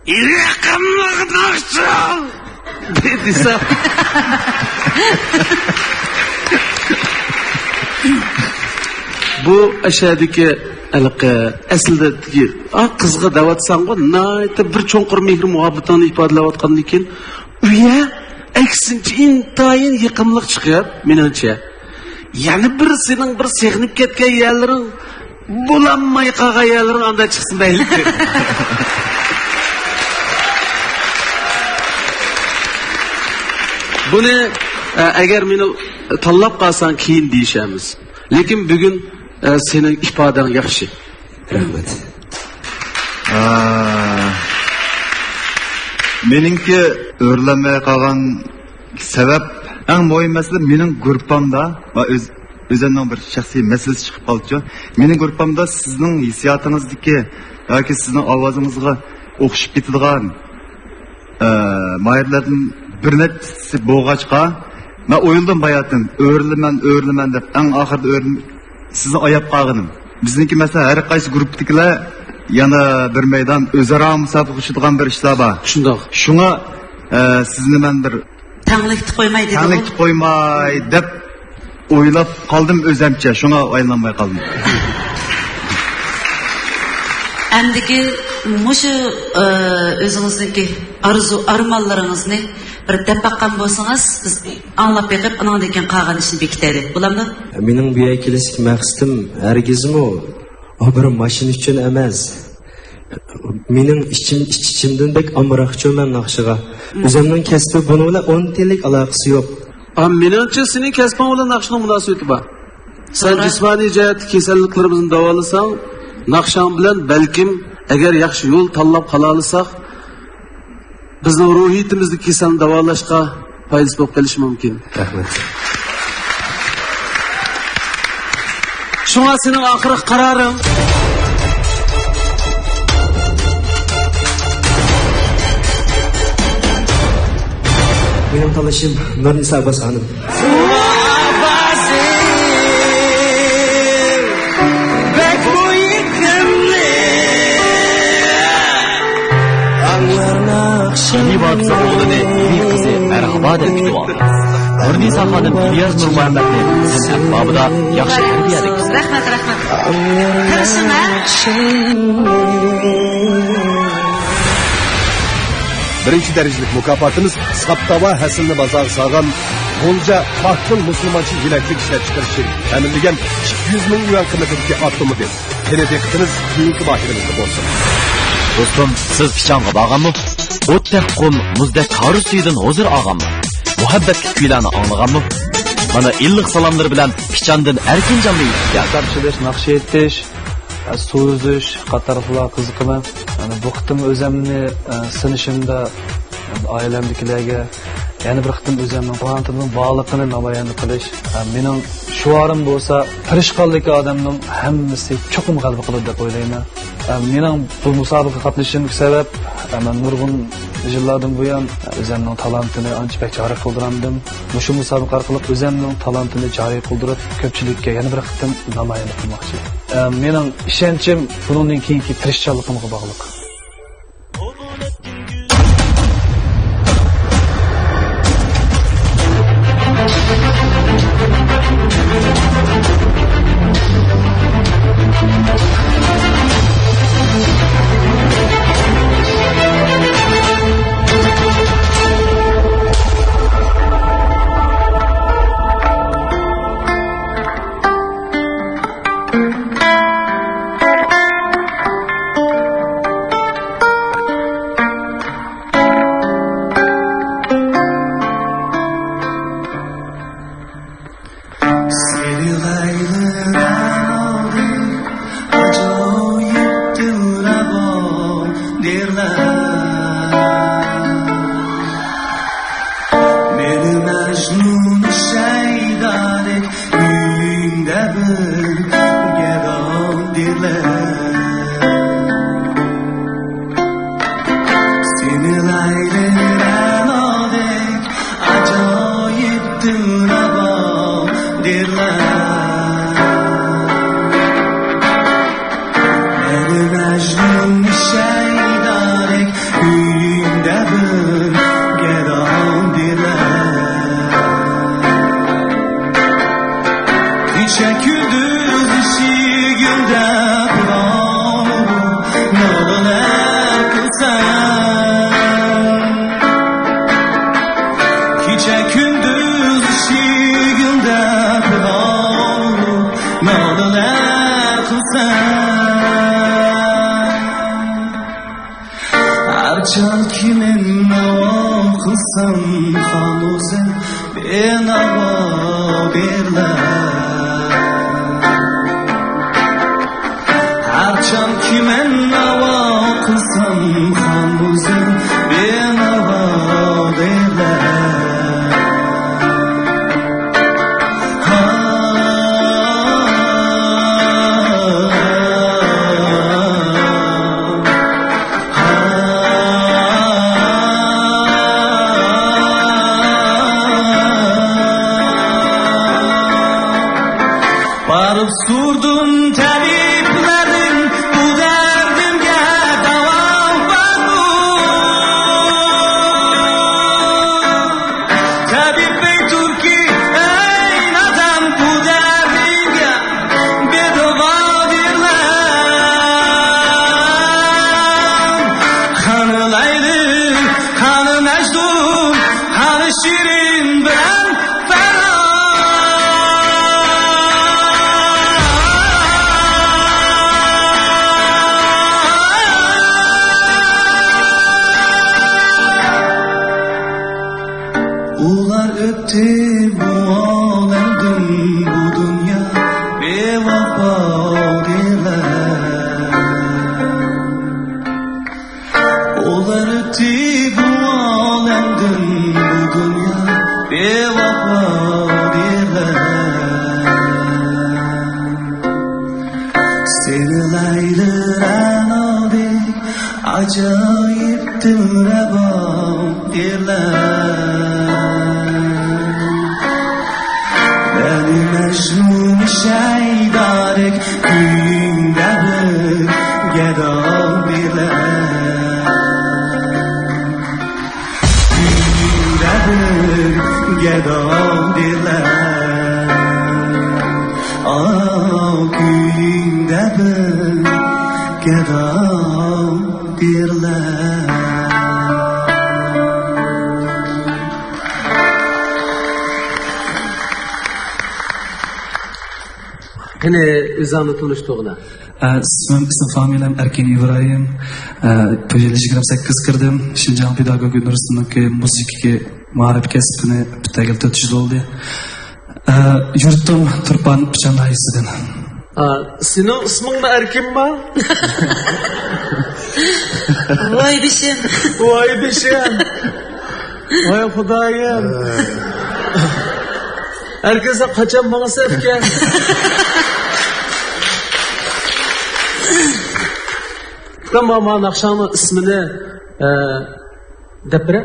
يېقىملىق ناخشا دېسە. بۇ ئەشەدىكى ھېلىقى ئەسلىدىكى، ئا، قىزغا دەۋاتساڭغۇ، ناھايىتى بىر چوڭقۇر مېھىر مۇھەببىتىڭنى ئىپادىلەۋاتقاندىن كېيىن، ئۇ يەر ئەكسىنچە ئىنتايىن يېقىملىق چىقىپ، مېنىڭچە. يەنە بىر سېنىڭ بىر سېغىنىپ كەتكەن يەرلىرىڭ، بولالماي قالغان يەرلىرىڭ ئانداق چىقسا مەيلى. بۇنى، ئە، ئەگەر مېنى تاللاپ قالساڭ، كېيىن دېيىشەرمىز. لېكىن بۈگۈن، ئە، سېنىڭ ئىپادەڭ ياخشى. رەھمەت. ئە، مېنىڭكى ئۆرلەنمەي قالغان سەۋەب، ئەڭ مۇھىم مەسىلە مېنىڭ گۇرۇپپامدا ۋە ئۆز-، ئۆزۈمنىڭ بىر شەخسىي مەسىلىسى چىقىپ قالدىچۇ. مېنىڭ گۇرۇپپامدا سىزنىڭ ھېسسىياتىڭىزدىكى ياكى سىزنىڭ ئاۋازىڭىزغا ئوخشىشىپ كېتىدىغان، ئە، ماھىرلەردىن بىر نەچچىسى بولغاچقا، مەن ئويلىدىم باياتىن، ئۆرلىمەن، ئۆرلىمەن دەپ، ئەڭ ئاخىرىدا ئۆرلىمەي سىزنى ئاياپ قالغىنىم. بىزنىڭكى مەسىلەن، ھەر قايسى گۇرۇپپىدىكىلەر يەنە بىر مەيدان ئۆزئارا مۇسابىقە ئۇچىدىغان بىر ئىشلار بار. شۇنداق. شۇڭا، ئە، سىزنى مەن بىر تەڭلىكتە قويماي دېدىغۇ. تەڭلىكتە قويماي دەپ ئويلاپ قالدىم ئۆزەمچە، شۇڭا ئايلانماي قالدىم. ئەمدىكى مۇشۇ، ئە، ئۆزىڭىزنىڭكى ئارزۇ ئارمانلىرىڭىزنى بىر دەپ باققان بولسىڭىز، بىز ئاڭلاپ بېقىپ، ئانىڭدىن كېيىن قالغان ئىشنى بېكىتەيلى. بولامدۇ؟ مېنىڭ بۇ يەرگە كېلىشتىكى مەقسىتىم ھەرگىزمۇ ئۇ بىر ماشىنا ئۈچۈن ئەمەس. مېنىڭ ئىچىم، ئىچ-ئىچىمدىن بەك ئامراقچۇ مەن ناخشىغا. مم. ئۆزۈمنىڭ كەسپى بۇنىڭ بىلەن ئون تىيىنلىك ئالاقىسى يوق. ئا، مېنىڭچە سېنىڭ كەسپىڭ بىلەن ناخشىنىڭ مۇناسىۋىتى بار. سەن توغرا. جىسمانىي جەھەتتىكى كېسەللىكلىرىمىزنى داۋالىساڭ، ناخشاڭ بىلەن بەلكىم، ئەگەر ياخشى يول تاللاپ قالالىساق، بىزنىڭ روھىيىتىمىزدىكى كېسەلنى داۋالاشقا پايدىسى بولۇپ قېلىشى مۇمكىن. رەھمەت. شۇڭا سېنىڭ ئاخىرقى قارارىڭ. مېنىڭ تاللىشىم نۇرنىسا ئابباس خانىم. ئىلى ۋارىسلىق ئوغلىنى ئىلى قىزى مەرھابا دەپ كۈتۈۋالدى. نۇرنىسا خانىم ئىلياس نۇرمۇھەممەتنى سەنئەت بابىدا ياخشى تەربىيەلىدى. رەھمەت، رەھمەت. تىرىشىڭ، ھە؟ بىرىنچى دەرىجىلىك مۇكاپاتىمىز ساپتاۋا ھەسىلىنى بازارغا سالغان غۇلجا پاكتىن مۇسۇلمانچە يېمەكلىك ئىشلەپچىقىرىش شىركىتى تەمىنلىگەن ئىككى يۈز مىڭ يۈەن قىممىتىدىكى ئاپتوموبىل. يەنە دىققىتىمىز كېيىنكى ماھىرىمىزدە بولسۇن. دوستۇم، سىز پىچانغا بارغانمۇ؟ ئوتتەك قۇم، مۇزدەك كارىز سۈيىدىن ھۇزۇر ئالغانمۇ؟ مۇھەببەتلىك كۈيلەرنى ئاڭلىغانمۇ؟ مانا ئىللىق سالاملىرى بىلەن پىچاندىن ئەركىنجانمۇ يېتىپ كەلدى. كىتاب چېلىش، ناخشا ئېيتىش، سۇ ئۈزۈش قاتارلىقلارغا قىزىقىمەن. يەنى بۇ قېتىم ئۆزۈمنى، ئە، سىنىشىمدا، يەنى ئائىلەمدىكىلەرگە يەنە بىر قېتىم ئۆزۈمنىڭ تالانتىمنىڭ بارلىقىنى نامايان قىلىش. ئە، مېنىڭ شوئارىم بولسا، تىرىشقانلىقى ئادەمنىڭ ھەممىسى چوقۇم غەلىبە قىلىدۇ دەپ ئويلايمەن. ئە، مېنىڭ بۇ مۇسابىقىگە قاتنىشىشىمدىكى سەۋەب، ئە، مەن نۇرغۇن يىللاردىن بۇيان، ئە، ئۆزۈمنىڭ تالانتىنى ئانچە بەك جارى قىلدۇرالمىدىم. مۇشۇ مۇسابىقە ئارقىلىق ئۆزۈمنىڭ تالانتىنى جارى قىلدۇرۇپ، كۆپچىلىككە يەنە بىر قېتىم نامايان قىلماقچى. ئە، مېنىڭ ئىشەنچىم بۇنىڭدىن كېيىنكى تىرىشچانلىقىمغا باغلىق. سېنى ئايلىنالدى ئاجايىپ دىلرەۋا دېرلەر. مېنى مەجنۇن شەيدادەك ئۆيۈڭدە بىر گەدە دېرلەر. سېنى لەيلى رەنادەك ئاجايىپ دىلرەۋا دېرلەر. مەن مەجنۇن شەيدادەك ئۆيۈڭدە بىر گەدە دېرلەر. كېچە كۈندۈز ئىشىكىڭدە پىغان نالىلەر قىلسام. كېچە كۈندۈز ئىشىكىڭدە پىغان نالىلەر قىلسام. ھەرچاندكى مەن ناۋا قىلسام خانۇزەم بىناۋا دېرلەر. ھەرچاندكى مەن ناۋا قىلسام خانۇزەم بىناۋا دېرلەر. بارىپ سورىدىم تەبىبلەردىن، بۇ دەردىمگە داۋا بارمۇ؟ تەبىب ئېيتتىكى، ئەي نادان، بۇ دەردىڭگە بىدىۋا دېرلەر. قانى لەيلى، قانى مەجنۇن، قانى شېرىن بىلەن پەرھان. ئۇلار ئۆتتى بۇ ئالەمدىن، بۇ دۇنيا بىۋاپا دېرلەر. ئۇلار ئۆتتى بۇ ئالەمدىن، بۇ دۇنيا بىۋاپا دېرلەر. سېنى لەيلى رەنادەك ئاجايىپ دىلرەۋا دېرلەر. مەن مەجنۇن شەيدادەك كۈيۈڭدە بىر گەدە دېرلەر. كۈيۈڭدە بىر گەدە دېرلەر. ئاۋۇ كۈيۈڭدە بىر گەدە دېرلەر. قېنى، ئۆزۈڭنى تونۇشتۇرغىنا. ئە، ئىسمىم، ئىسىم فامىلەم ئەركىن ئىبراھىم. ئە، بۇ يىل يىگىرمە سەككىز كىردىم. شىنجاڭ پېداگوگىكا ئۇنىۋېرسىتېتىنىڭكى مۇزىكىكى مائارىپ كەسپىنى پۈتتۈرگىلى تۆت يىل بولدى. ئە، يۇرتۇم تۇرپان پىچان ناھىيەسىدىن. ئا، سېنىڭ ئىسمىڭمۇ ئەركىنمۇ؟ ۋاي بېشىم. ۋاي بېشىم. ۋاي خۇدايىم. ئەركىن، سەن قاچان ماڭىسەن ئىكەن؟ ئۇكام، ما، ما ناخشاڭنىڭ ئىسمىنى، ئە، دەپ بېرە.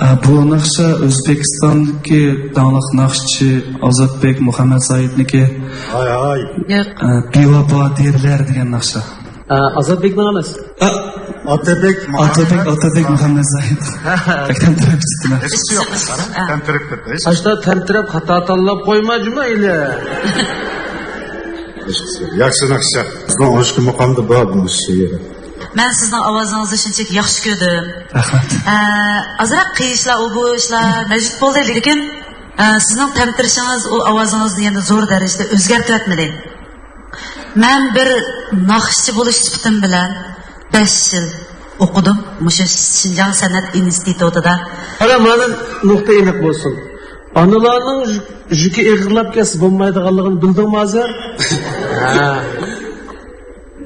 ئە، بۇ ناخشا ئۆزبېكىستاندىكى داڭلىق ناخشىچى ئازاتبېك مۇھەممەتزاھىتنىڭكى. ھاي، ھاي. ياق. ئە، بىۋاپا دېرلەر دېگەن ناخشا. ئە، ئازاتبېكنىڭ ئەمەس. ئە، ئاتىبېك ئاتىبېك، ئاتىبېك مۇھەممەتزاھىت. بەك تەمتىرەپ چىقتىم. ھېچ يوق، قارا، تەمتىرەپ كەتتى. ئاشتا تەمتىرەپ خاتا تاللاپ قويما جۇما ئىلى. ياخشى ناخشا. بىزنىڭ ئون ئىككى مۇقامدا بار بۇ شېئىر. مەن سىزنىڭ ئاۋازىڭىزنى شۇنچىلىك ياخشى كۆردۈم. رەھمەت. ئە، ئازراق قىيىشلار، ئۇ بۇ ئىشلار مەۋجۇت بولدى، لېكىن، ئە، سىزنىڭ تەمتىرىشىڭىز ئۇ ئاۋازىڭىزنى يەنە زور دەرىجىدە ئۆزگەرتىۋەتمىدى. مەن بىر ناخشىچى بولۇش سۈپىتىم بىلەن بەش يىل ئوقۇدۇم مۇشۇ شىنجاڭ سەنئەت ئىنستىتۇتىدا. قارا، مانا نۇقتا ئېنىق بولسۇن. ئانىلارنىڭ يۈكى ئېغىرلاپ كەتسە بولمايدىغانلىقىنى بىلدىڭمۇ ھازىر؟ ھە.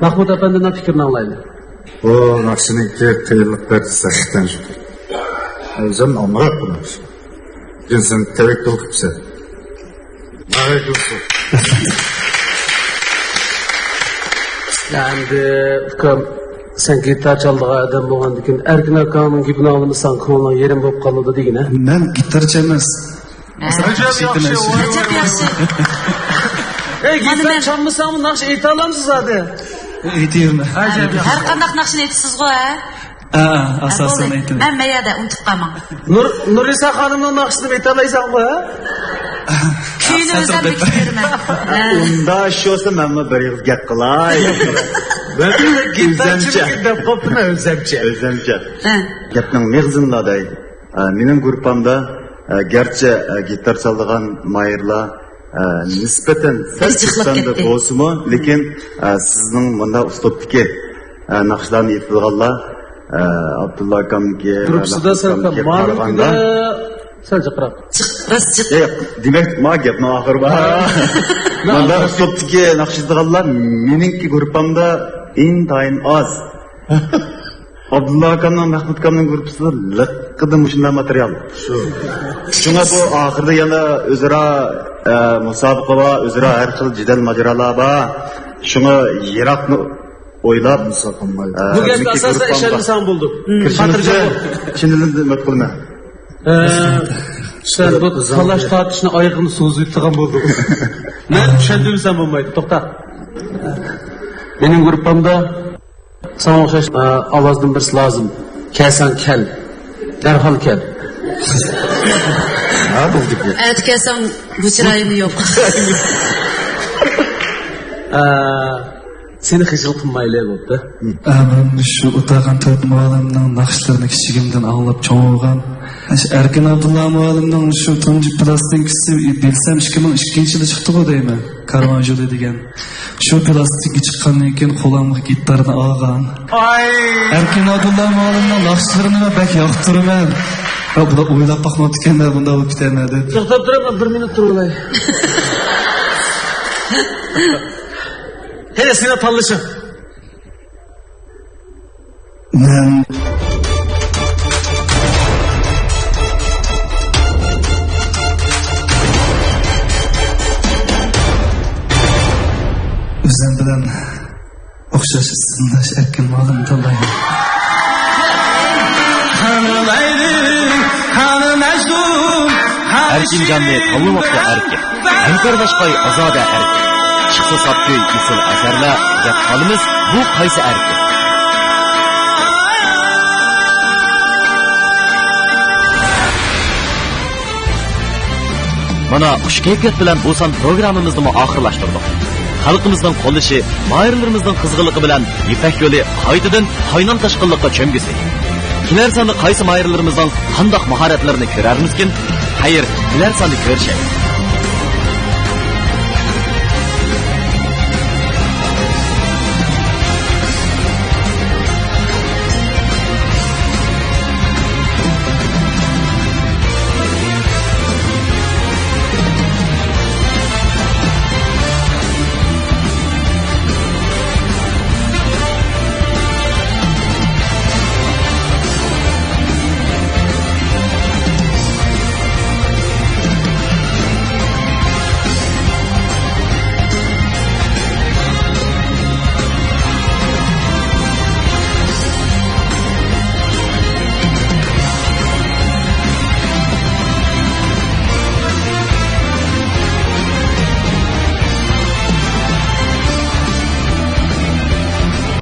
مەھمۇد ئەپەندىنىڭ پىكرىنى ئاڭلايلى. بۇ ناخشىنىڭكى قىيىنلىق دەرىجىسى ھەقىقەتەن يۇقىرى. ئۆزۈم ئامراق بۇ ناخشا. بۈگۈن سەن تەۋەككۈل قىپسەن. ئەمدى ئۇكام، سەن گىتار چالىدىغان ئادەم بولغاندىكىن، ئەركىن ئاكاڭنىڭ گېپىنى ئاڭلىمىساڭ، كۆڭلۈڭ يېرىم بولۇپ قالىدۇ دېگىنە. مەن گىتارچى ئەمەس. ھە. ئەجەب ياخشى. ئەجەب ياخشى. ئەي، گىتار چالمىساڭمۇ ناخشا ئېيتالامسىز زادى؟ ئېيتىۋېرىمەن. ھەر قانداق ناخشىنى ئېيتىسىزغۇ، ھە؟ ھە، ئاساسەن ئېيتىمەن. مەن مەيەدە ئۇنتۇپ قالماڭ. نۇر-، نۇرنىسا خانىمنىڭ ناخشىسىنى ئېيتالايسەنغۇ، ھە؟ كۈيىنى ئۆزۈم بېكىتىپ بېرىمەن. ھە. ئۇنداق ئىش بولسا مەنمۇ بىر ئېغىز گەپ قىلاي. مەن ئۆزەمچە دەپ قوپتىمەن، ئۆزەمچە. ئۆزەمچە. ھە. گەپنىڭ مېغىزىنىلا دەي. ئە، مېنىڭ گۇرۇپپامدا، ئە، گەرچە، ئە، گىتار چالىدىغان ماھىرلار، ئە، نىسبەتەن سەل بىر جىقلاپ كەتتى. بولسىمۇ، لېكىن، ئە، سىزنىڭ مۇنداق ئۇسلۇبتىكى، ئە، ناخشىلارنى ئېيتىدىغانلار، ئە، ئابدۇللا ئاكامنىڭكى، گۇرۇپپىسىدا سەل ماھىرنىڭكىگە قارىغاندا سەل جىقراق. جىق، راست جىق. ياق، دېمەك، ما گەپنىڭ ئاخىرى بار. مۇنداق ئۇسلۇبتىكى ناخشا ئېيتىدىغانلار مېنىڭكى گۇرۇپپامدا ئىنتايىن ئاز. ئابدۇللا ئاكامنىڭ، مەھمۇت ئاكامنىڭ گۇرۇپپىسىدا لىققىدە مۇشۇنداق ماتېرىيال. شۇ. شۇڭا بۇ ئاخىرىدا يەنە ئۆزئارا، ئە، مۇسابىقە بار، ئۆزئارا ھەر خىل جېدەل ماجىرالار بار. شۇڭا يىراقنى ئويلاپ، ئە، بۇ گەپكە ئاساسەن ئىشەنمىسەڭ بولدى. كىرىشىمىزنى چىن دىلىمدىن ئۈمىد قىلىمەن. ئە، سەن بۇ تالاش تارتىشنى ئايىغىنى سوزۇۋېتىدىغان بولدۇڭ. مەن چۈشەندۈرمىسەم بولمايدۇ. توختا. مېنىڭ گۇرۇپپامدا ساڭا ئوخشاش، ئا، ئاۋازدىن بىرسى لازىم. كەلسەڭ كەل. دەرھال كەل. ھە، بولدى بۇ. ئەتە كەلسەڭ بۇ چىرايىم يوق. ئا، سېنى خىجىل قىلمايلى بوپتۇ. ئا، مەن شۇ ئولتۇرغان تۆت مۇئەللىمنىڭ ناخشىلىرىنى كىچىكىمدىن ئاڭلاپ چوڭ بولغان. ئەركىن ئابدۇللا مۇئەللىمنىڭ شۇ تۇنجى پىلاستىنكىسى، بىلسەم، ئىككى مىڭ ئىككىنچى يىلى چىقتىغۇ دەيمەن. كارۋان ژولى دېگەن. شۇ پىلاستىنكا چىققاندىن كېيىن قولۇمغا گىتارنى ئالغان. ئاي. ئەركىن ئابدۇللا مۇئەللىمنىڭ ناخشىلىرىنى مەن بەك ياقتۇرىمەن. يا، بۇلار ئويلاپ باقماپتىكەن، بۇنداق بولۇپ كېتەرمەن دەپ. توختاپ تۇرۇڭ، بىر مىنۇت تۇرۇۋالاي. ھەي، سېنىڭ تاللىشىڭ. مەن ئۆزۈم بىلەن ئوخشاش ئىسىمداش ئەركىن مۇئەللىمنى تاللايمەن. ئەركىنجاننى تاللىماقتا ئەركىن. ھەمكارلاشقاي ئازادە ئەركىن. چىقسا ساپ كۈي، ئېسىل ئەسەرلەر، دەپ قالىمىز، بۇ قايسى ئەركىن؟ مانا، خۇش كەيپىيات بىلەن بۇ سان پروگراممىمىزنىمۇ ئاخىرلاشتۇردۇق. خەلقىمىزنىڭ قوللىشى، ماھىرلىرىمىزنىڭ قىزغىنلىقى بىلەن يىپەك يولى قايتىدىن قاينام تاشقىنلىققا چۆمگۈسى. كېلەر ساندا قايسى ماھىرلىرىمىزنىڭ قانداق ماھارەتلىرىنى كۆرەرمىزكىن؟ خەير، كېلەر ساندا كۆرۈشەيلى.